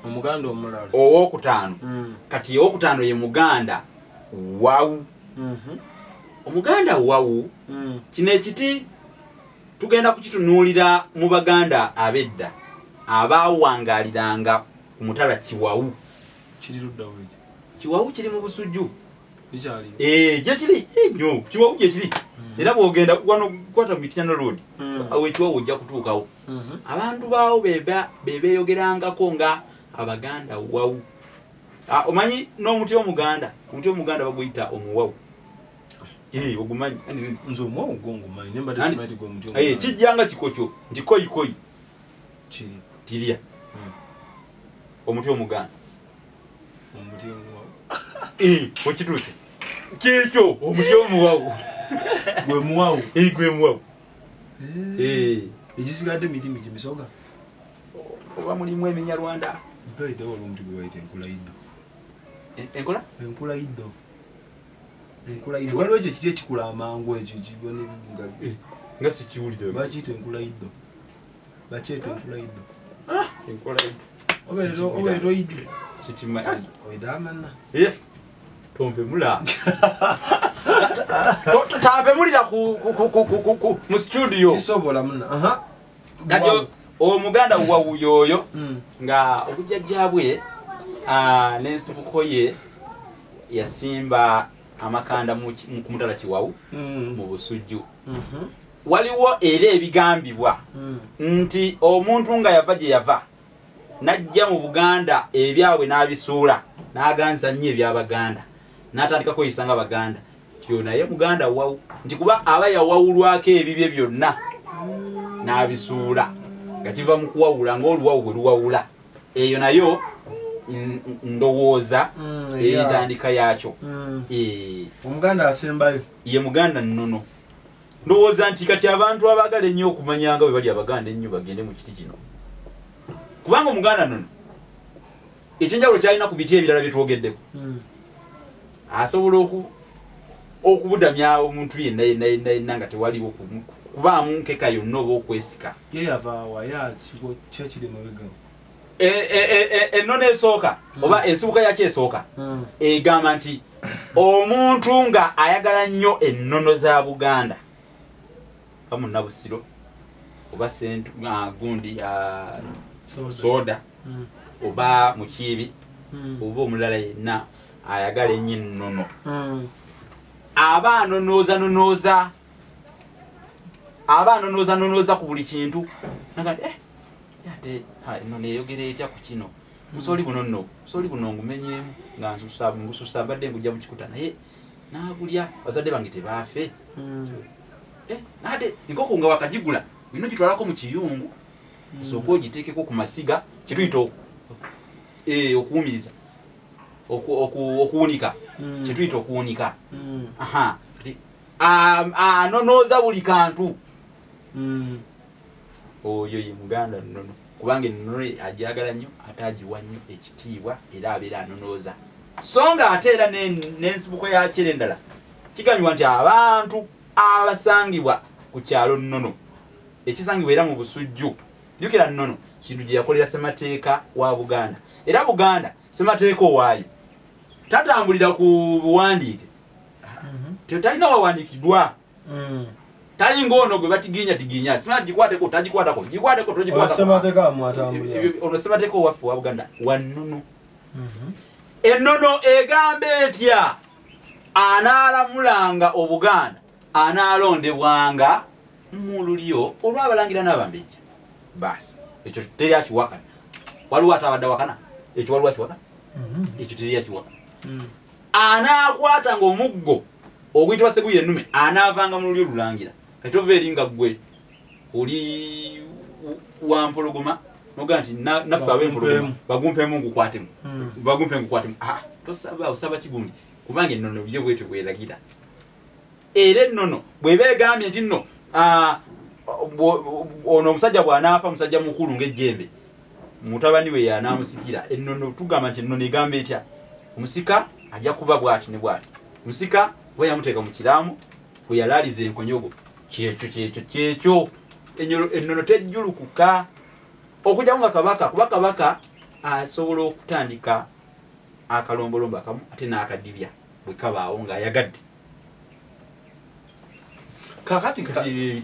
Omuganda omulala. Owookutaano. Kati owookutaano ye Muganda Wawu. Omuganda Wawu, kino ekiti tugenda kukitunuulira mu Baganda ab'edda abaawangaaliranga ku mutala Kiwawu. Kiri ludda wa ekyo? Kiwawu kiri mu Busujju. Kikyaliyo? Gye kiri nnyo, Kiwawu gye kiri. Era bw'ogenda wano kwata Mityana Road, awo ekiwawu ojja kutuukawo. Abantu baawo be beeyogerangako nga Abaganda Wawu. Omanyi n'omuti Omuganda, omuti Omuganda baguyita omuwawu. Ogumanyi? Nze omuwawu gwo ngumanyi, naye mbadde simanyi nti gwe muti Omuganda. Kijja nga kikokyo nti koyikoyi. Kiri. Kirya. Omuti Omuganda. Omuti omuwawu. Okituuse. Kyekyo omuti omuwawu. Gwe muwawu. Gwe muwawu. Egisigadde miti miti misoga. Oba mulimu eminyarwanda. Mpayite waliwo omuti gwe bayita enkulayiddo. Enkola? Enkulayiddo. Enkulayiddo. Waliwo ekyo ekiti ekikula amangu ekyo kigwa nga sikiwulira. Bakiyita enkulayiddo. Bakyeta enkulayiddo. Enkola Obeera oyidi. Sikimanyi. Oidamana. Tompemula. Tampemulira ku mu studio. Kisobola muna. Aha. Kati omuganda wa yoyo nga obujjajja bwe n'ensibuko ye yasimba amakanda mu Mutala Kiwawu mu Busujju. Waliwo era ebigambibwa nti omuntu nga yava gye yava n'ajja mu Buganda ebyabwe n'abisuula n'aganza nnyo eby'Abaganda n'atandika kweyisa nga Baganda tyo naye Muganda wawu nti kuba aba yawawulwako ebibye byonna n'abisuula nga kiva mu kuwawula ng'oluwawu bwe luwawula. Eyo nayo ndowooza entandika yakyo. Omuganda asembayo ye Muganda nnono. Ndowooza nti kati abantu abaagala ennyo okumanya nga bwe bali Abaganda ennyo bagende mu kiti kino, kubanga Omuganda nnono ekyenjawulo kyalina ku biti ebirala bye twogeddeko, asobola okubudamya omuntu yenna yenna yenna yenna nga tewaliwo kubaamu nkeka yonna oba okwesika. Ye yava wa kyakiri mabega. Ennono esooka oba ensibuka yakyo esooka egamba nti omuntu nga ayagala nnyo ennono za Buganda Munnabusiro oba gundi soda oba Mukiibi oba omulala yenna ayagala ennyo ennono aba anonooza anonooza ku buli kintu naga ate ennono eyogera etya ku kino, musooli buno nno musooli buno ngumenyeemu nga ngususa mbadde ngujja mu kikuta naye naagulya bazadde bange tebaafe. Ate enkoko nga wakagigula olina ogitwalako mu kiyungu osooke ogiteekeko ku masiga kyetuyita okuwumiriza okuwunika kyetuyita okuwunika. Anonooza buli kantu. Oyo ye Muganda nnono, kubanga ennono agyagala nnyo ate agiwa nnyo ekitiibwa era abeera anonooza. So nga ate era n'ensibuko yakyo endala kigambibwa nti abantu abasangibwa ku kyalo nnono ekisangibwa era mu Busujju, jjukira nnono kintu gye yakolera ssemateeka wa Buganda, era Buganda ssemateeka owaayo tatambulira ku buwandiike, talina wawandiikiddwa, tali ng'ono gwe batiginya tiginya simanyi gikwateko tagikwatako gikwateko togikwatako. Ono ssemateeka owaffe wa Buganda wa nnono. Ennono egamba etya? Anaalamulanga Obuganda anaalondebwanga mu lulyo olw'abalangira n'abambejja. Baasi ekyo teri akiwakana. Waliwo atabadde awakana? Ekyo waliwo akiwakana? Ekyo teri akiwakana. Anaakwatanga omuggo oguyitibwa Sseguya ennume anaavanga mu lulyo lulangira. Kati ova eri nga ggwe oli wa mpologoma nogaa nti naffe ab'empologoma bagumpemu ngukwatemu bagumpe ngukwatemu. Tosaba osaba kigundi kubanga ennono yo bwetyo bweragira. Era ennono bw'eba egambye nti nno ono omusajja bw'anaafa musajja mukulu ng'ejjembe mutabani we y'anaamusikira. Ennono tugamba nti ennono egamba etya? Omusika ajja kuba bw'ati ne bw'ati. Omusika bwe yamuteeka mu kiraamo bwe yalaaliza enkonyogo kyekyo kyekyo kyekyo. Ennono tejjulukuka okujjaku nga kabaka, kuba kabaka asobola okutandika akalombolombo akamu ate n'akadibya bwe kabaawo ng'ayagadde. Kakati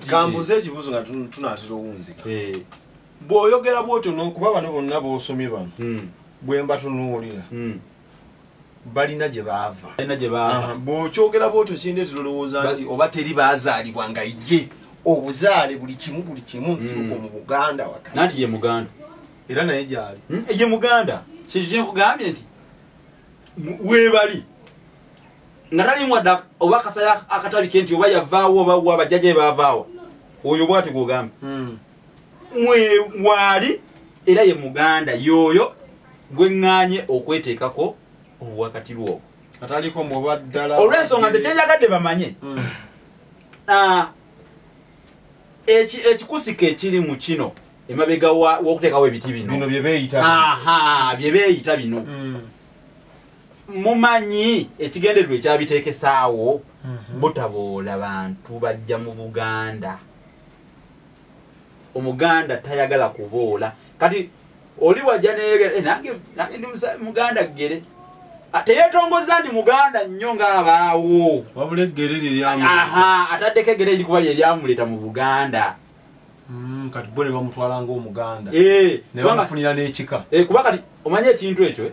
kambuze ekibuuzo nga tunaatera owunzika. Bw'oyogera bw'otyo n'okuba bano bonna b'osomye bano bwe mbatunuulira balina gye baava. Bw'okyogera bw'otyo kindeetera olowooza nti oba teri baazaalibwa nga ye obuzaale buli kimu nsibuko mu Buganda wakati. Nanti ye Muganda. Era naye gy'ali. Ye Muganda. Kye nkugambye nti weebali nga talimu wadde oba akasaya akatabi ke nti oba yavaawo oba wa bajjajja be baavaawo oyo bw'ati gw'ogamba mwali era ye Muganda y'oyo gwe ŋŋaanye okweteekako obuwakati bw'obwo ataliko mwoba ddala olw'ensonga nze kyenjagadde bamanye ekikusika ekiri mu kino emabega w'okuteekawo ebiti bino bye beeyita bye beeyita bino mumanyi ekigendererwa ekyabiteekesaawo butaboola bantu bajja mu Buganda. Omuganda tayagala kuboola. Kati Oli wajja neyegera, nange ndi muganda ggere. Teyeetongoza ndi muganda nnyo ng'abaawo. Wabula eggere lye lyamuleeta. Aha, ataddeko eggere erikuba lye lyamuleeta mu Buganda. Kati bo ne bamutwala ng'omuganda. Ne bamufunira n'ekika. Kuba kati omanye ekintu ekyo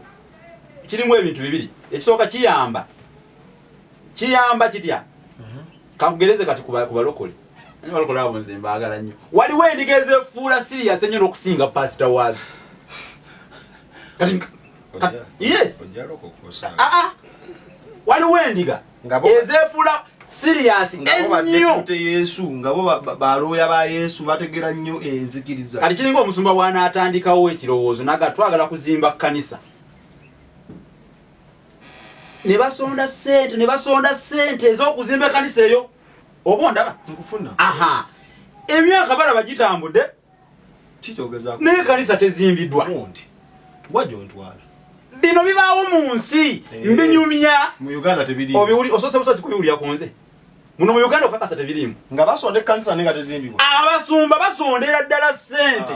kirimu ebintu bibiri. Ekisooka kiyamba. Kiyamba kitya? Kankugereze kati ku balokole. Balokole abo nze mbaagala nnyo. Waliwo endiga ezeefuula serious ennyo n'okusinga pasita waazo. Kati yes. Waliwo endiga ezeefuula serious ennyo. Yesu nga bo balooya ba Yesu bategera nnyo enzikiriza. Kati kiringa omusumba bw'anaatandikawo ekirowoozo naga twagala kuzimba kkanisa. Ne basonda ssente, ne basonda ssente ez'okuzimba ekkanisa eyo. Oba ondaba? Nkufuna. Aha. Emyaka balaba gitambudde. Kikyogezaako. Naye ekkanisa tezimbiddwa. Wajjo ntwala. Bino bibaawo mu nsi, mbinyumya. Mu Uganda tebiriimu. Obiwuli osoose busozi kubiwulira ku nze. Muno mu Uganda okakasa tebiriimu. Nga basonda ekkanisa naye nga tezimbibwa. Abasumba basondera ddala ssente.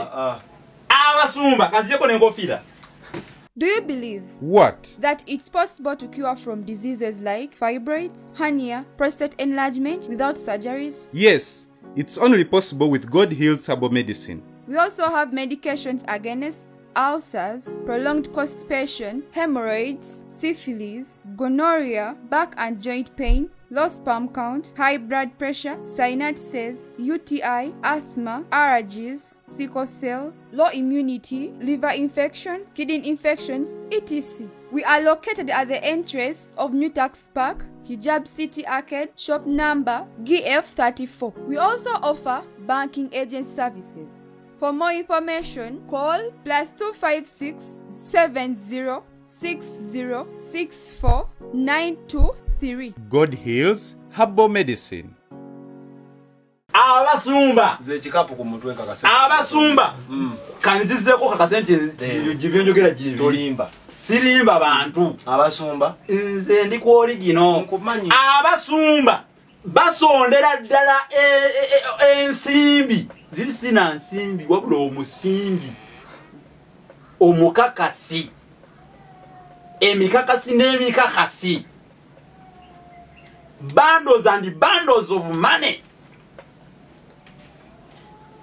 Abasumba kanziyeko n'enkofiira. Do you believe What? that it's possible to cure from diseases like fibroids, hernia, prostate enlargement without surgeries? Yes, it's only possible with God Heals Herbal Medicine. We also have medications against ulcers, prolonged constipation, hemorrhoids, syphilis, gonorrhea, back and joint pain, low sperm count, high blood pressure, sinusitis, UTI, asthma, allergies, sickle cells, low immunity, liver infection, kidney infections, etc. We are located at the entrance of New Tax Park, Hijab City Arcade, shop number GF34. We also offer banking agent services. For more information, call +256 70 60 64 923. God Heals Herbal Medicine. Abasumba ze ekikapu ku mutwe nkakase. Abasumba kanzizeeko kakase nti byonjogera gye tolimba. Sirimba bantu. Abasumba nze ndi ku origino. Nkumanyi. Abasumba basondera ddala ensimbi. Ziri sina nsimbi wabula omusimbi omukakasi, emikakasi n'emikakasi, bundles and bundles of money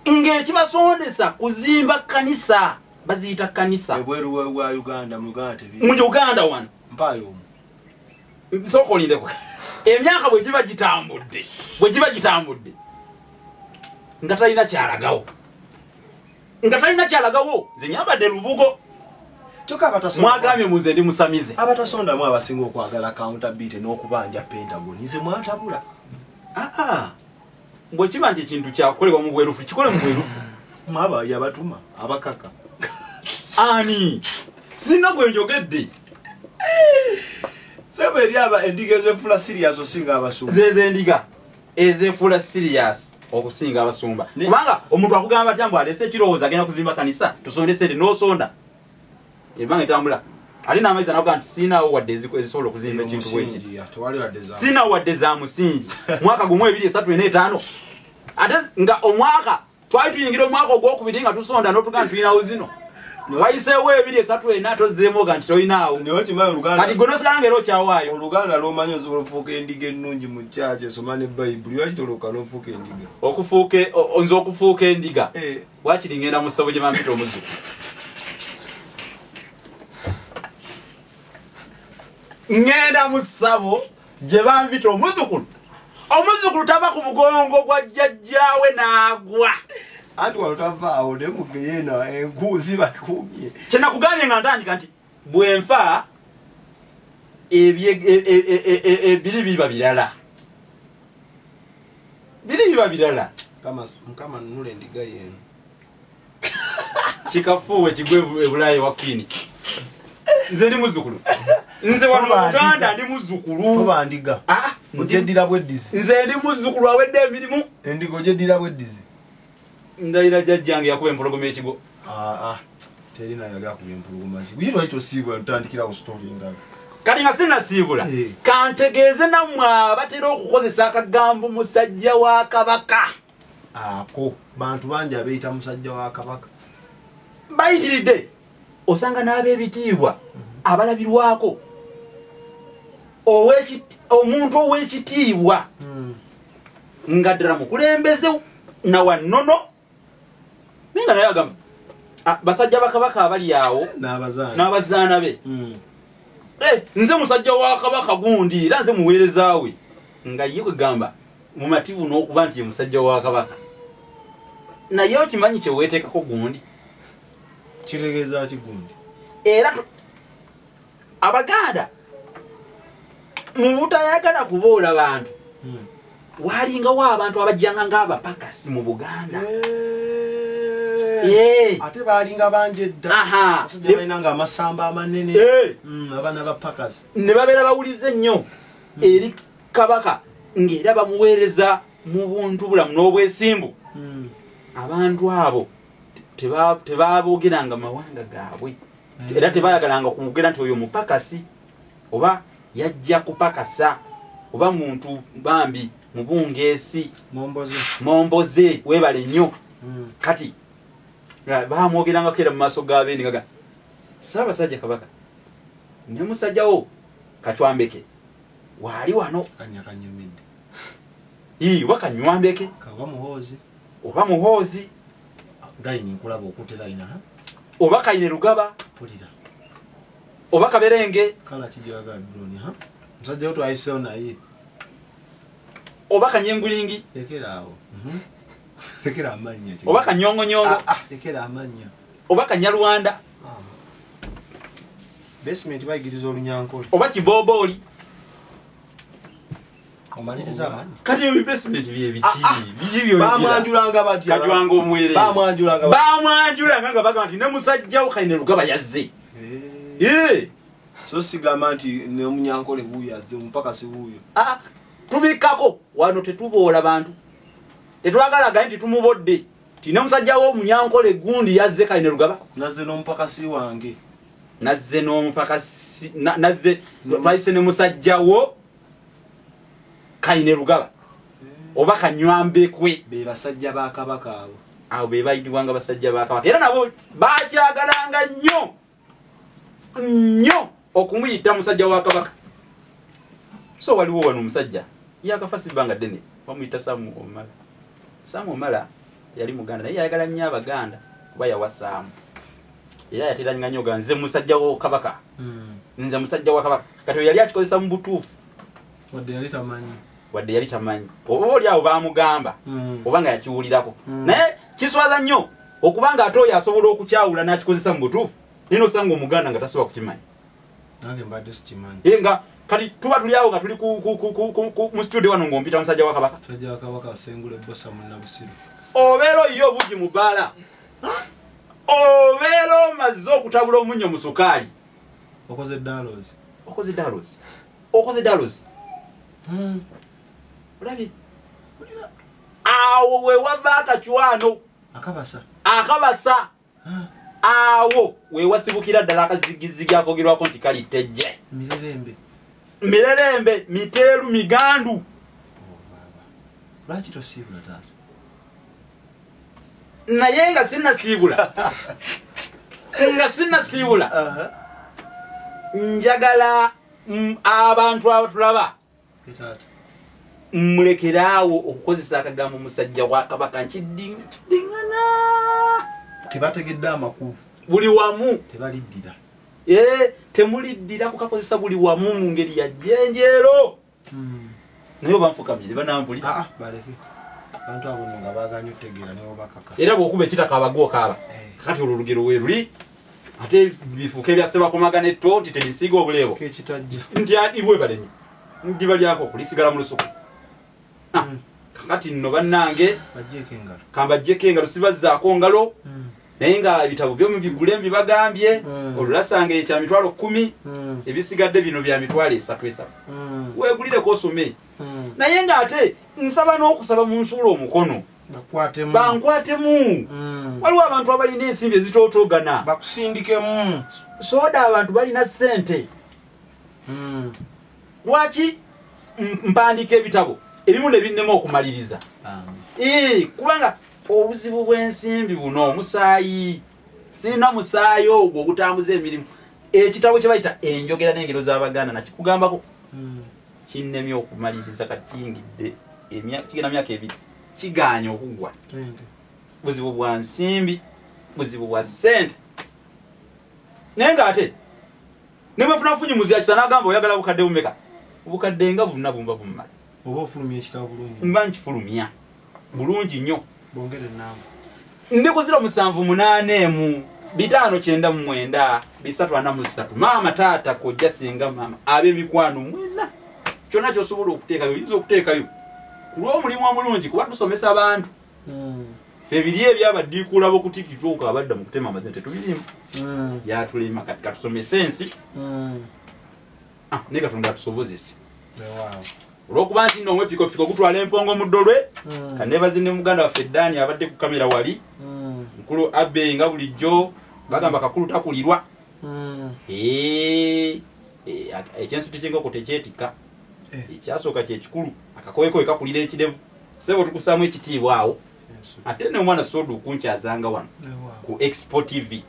ng'ekibasondesa kuzimba kkanisa, baziyita kkanisa ebweru wa Uganda. Mu Uganda tebiri. Mu Uganda wano mpaayo omu. Nsooka olindeko. Emyaka bwe giba gitambudde, bwe giba gitambudde nga talina kyalagawo, nga talina kyalagawo. Nze nyambadde lubugo. Kyokka abatasonda mwagambye muze ndi musamize. Abatasondamu abasinga okwagala counterfeit n'okubanja Pentagon, nze mwatabula. Bwe kiba nti ekintu kyakukolebwa mu bwerufu, kikole mu bwerufu. Mwaba yabatuma abakaka. Ani sina gwe njogedde. Sebe eri aba endiga ezefuula serious osinga abasumba. Zeze endiga ezefuula serious okusinga abasumba. Kubanga omuntu akugamba atya mbu alese ekirowoozo agenda kuzimba kanisa, tusonde sente, n'osonda ebanga etambula alina amaizi anakuga nti siinaawo wadde ezisobola okuzimba ekintu bwekiti. Tewali wadde za Siinaawo wadde za musingi. Mwaka gumu, ebiri, esatu, ena, etaano, ate nga omwaka twali tuyingira omwaka ogwokubiri nga tusonda n'otugaa nti tulinawo zino, wayiseewo ebiri, esatu, ena, tozzeemu oga nti tolinaawo. Naye okimanyi Oluganda Kati gwe nosigala nga era okyawaayo. Oluganda lw'omanyi osobola okufuuka endiga ennungi mu kyaki esoma ne Bayibuli, lwaki tolooka n'ofuuka endiga? Okufuuka nze okufuuka endiga, wakiri ngenda mu ssabo gye bampita omuzzukulu. Ngenda mu ssabo gye bampita omuzzukulu. Omuzzukulu tava ku mugongo gwa jjajjaawe n'agwa. Anti wano tavaawo ne mu geyeena enku zibakumye. Kye nakugambye nga ntandika nti bwe nfa ebiri biba birala, biri biba birala. Mukama nnula endiga yeeno. Kikafuuwe kigwe ebulaayi wa Queen. Nze ndi muzzukulu. Nze wano mu Buganda ndi muzzukulu. Toba ndiga. Ogyeddira bweddizi. Nze ndi muzzukulu awedde emirimu. Endiga ogyeddira bweddizi. Ndayira jjajjange yakuba empologoma ekigo. Terina yali akubye empologoma kigo. Ye lwaki tosiibula ntandikira ku story endala? Kati nga sinnasiibula, kantegeeze nammwe abatera okukozesa akagambo musajja wa Kabaka. Ako bantu bangi abeeyita musajja wa Kabaka. Bayitiridde. Osanga n'ab'ebitiibwa abalabirwako omuntu ow'ekitiibwa nga ddala mukulembeze nawannono, naye nga naye agamba basajja bakabaka abali awo n'abazaana be, nze musajja wa kabaka gundi era nze muweereza we, nga ye kwegamba mumativu n'okuba nti ye musajja wa kabaka. Naye okimanyi kye weeteekako gundi? Kitegeeza ki gundi? Era Abaganda mu butayagala kuboola bantu, walingawo abantu abajjanga ng'abapakasi mu Buganda. Ate baalinga bangi edda, abasajja balinanga amasamba amanene, abaana ba pakasi ne babeera bawulize nnyo eri kabaka, ng'era bamuweereza mu buntu bulamu n'obwesimbu. Abantu abo tebaboogeranga mawanga gaabwe, era tebayagalanga kumugera nti oyo mupakasi oba yajja kupakasa oba muntu bambi mubungeesi momboze, weebale nnyo. Kati bamwogerangako era mu maaso g'abeeni gaga Ssaabasajja Kabaka ne musajjawo Kacwambeke waali wano oba Kanywambeke oba Muhoozi oba Kaine Rugaba oba Kaberenge oba Kanyengulingi oba Kanyongonyongo oba Kanyarwanda basement bayigiriza olunyankole oba Kibobooli. Kati ebyo basement bye biki? Biki byo bamwanjulanga batya? Kajwanga omwerere bamwanjulanga nga bagamba nti ne musajja Kaine Rugaba yazze. So sigamba nti ne omunyankole wuuyo azze, omupakasi wuuyo. Tubikkako wano, tetuboola bantu, tetwagalaga nti tumubodde ti ne musajja wo omunyankole gundi yazze Kaine Rugaba, nazze n'omupakasi wange, nazze n'omupakasi, nazze twayise ne musajja wo Kaine Rugaba oba Kanywambekwe. Be basajja ba kabaka abo, abo be bayitibwanga basajja ba kabaka, era nabo bakyagalanga nnyo nnyo okumuyita musajja wa kabaka. So waliwo wano omusajja yakafa sibbanga ddene, bamuyita Samu Omala. Samu Omala yali Muganda, naye yayagala nnyo Abaganda kuba yawasaamu, era yateranga nnyo ga nze musajja wa kabaka, nze musajja wa kabaka. Kati yali akikozesa mu butuufu, wadde yali tamanyi, wadde yali tamanyi, oba oli awo baamugamba oba nga yakiwulirako. Naye kiswaza nnyo okubanga ate oyo asobola okukyawula n'akikozesa mu butuufu, naye n'osanga Omuganda nga tasobola kukimanya. Nange mbadde sikimanyi. Nga kati tuba tuli awo nga tuli mu studio wano ng'ompita musajja wa kabaka, musajja wa kabaka Sengule Bbosa Munnabusiru, obeera oyiye obugi mu bbaala, obeera omaze okutabula omunnyo mu sukaali, okoze dalozi, okoze dalozi, okoze dalozi. Olabye awo we wava akacwano akabasa, akabasa awo we wasibukira ddala akazigizigi akogerwako nti kali tejje mirerembe, mirerembe miteeru migandu. Lwaki tosiibula taata? Naye nga sinnasiibula, nga sinnasiibula, njagala abantu abatulaba mulekeraawo okukozesa akagambo musajja wa kabaka. Nkiddingana tebategedde amakulu buli wamu, tebaliddira, temuliddira kukakozesa buli wamu mu ngeri ya jjenjeero. Naye oba nfukamire banampulira, baleke abantu abo nga baaganye otegeera ne bobakaka. Era bw'okuba ekitaka abagwa okaaba. Kakati olwo olugero we luli, ate bifuuke ebya Ssebakomaga n'etto nti terisiiga obuleebo kekitajja nti ibwe balenyi ndiba lyako kulisigala mu lusuku. Kakati nno bannange bajjeeko engalo, kambajjeko engalo, sibazzaako ngalo, naye nga ebitabo byo mubigule mbibagambye. Olulasanga ekya 10,000, ebisigadde bino bya 3,000 weegulireko osome. Naye ng'ate nsaba n'okusaba munsuula omukono bankwatemu. Waliwo abantu abalina ensimbi ezitootogana bakusindikemu soda, abantu balina ssente. Lwaki mpandiika ebitabo ebimu ne binnema okumaliriza? Kubanga obuzibu bw'ensimbi buno omusaayi Sirina musaayi ogwo ogutambuza emirimu. Ekitabo kye bayita Enjogera n'Engero z'Abaganda nakikugambako. Kinnemye okumaliriza kati kiyingidde kigenda myaka 2 kigaanye okuggwa. Buzibu bwa nsimbi, buzibu bwa ssente. Naye ng'ate ne bwe nfuna nfunyi muzi akisa n'agamba oyagala bukadde bumeka? Obukadde nga buna bumba bummala. Oba ofulumya ekitabo bulungi? Mba nkifulumya bulungi nnyo. Bongere ennamba. Ndi ku 0781 599 343. Maama, taata, kojja, singa maama, ab'emikwano mwena kyonna ky'osobola okuteekayo oyinza okuteekayo ku lw'omulimu omulungi, kuba tusomesa abantu. Ffe biri ebyabaddiikuula b'okutikitooka abadda mu kutema amazina tetubirimu. Byatulema kati katusomese ensi. Ne Katonda atusobozese. Olw'okuba nti nno omwepikopiko gutwala empongo mu ddolwe, kaneebaze ne muganda waffe Dani abadde ku kamera wali. Mukulu Abe nga bulijjo bagamba kakulu takulirwa. Ekyensuti ky'enkoko tekyetikka. Ekyasooka kyekikulu, akakowekowe kakulira ekirevu. Ssebo tukusaamu ekitiibwa awo. Ate ne omwana soda okunkyazanga wano ku Expo TV.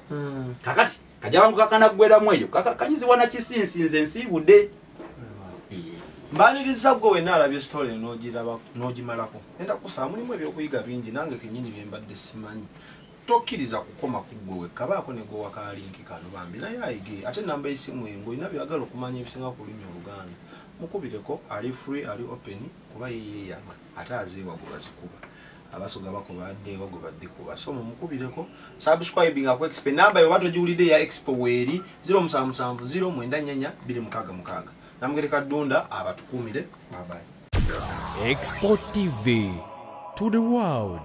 Kakati kajabangu kakanaggweramu eyo kakakanyizibwa na kisinsinze ensiibudde. Mbaniriza gwe wenna alabye story n'ogiraba n'ogimalako. Enda kusaba mulimu ebyokuyiga bingi nange kennyini bye mbadde simanyi. Tokkiriza kukoma ku ggwe wekka, baako ne gwe wakalinki kano bambi naye ayige. Ate namba y'essimu ye ng'olina by'oyagala okumanya ebisinga ku lulimi Oluganda, mukubireko, ali free, ali open, kuba ye yeeyama ate azeewa gwe bazikuba. Abasoga bakoba adde ewa gwe baddikuba. So mumukubireko, subscribing ku Expo. Namba yo oba togiwulidde ya Expo weeri 0770 944 266. Namugereka Ddunda abatukuumire. Bye bye. Expo TV to the world.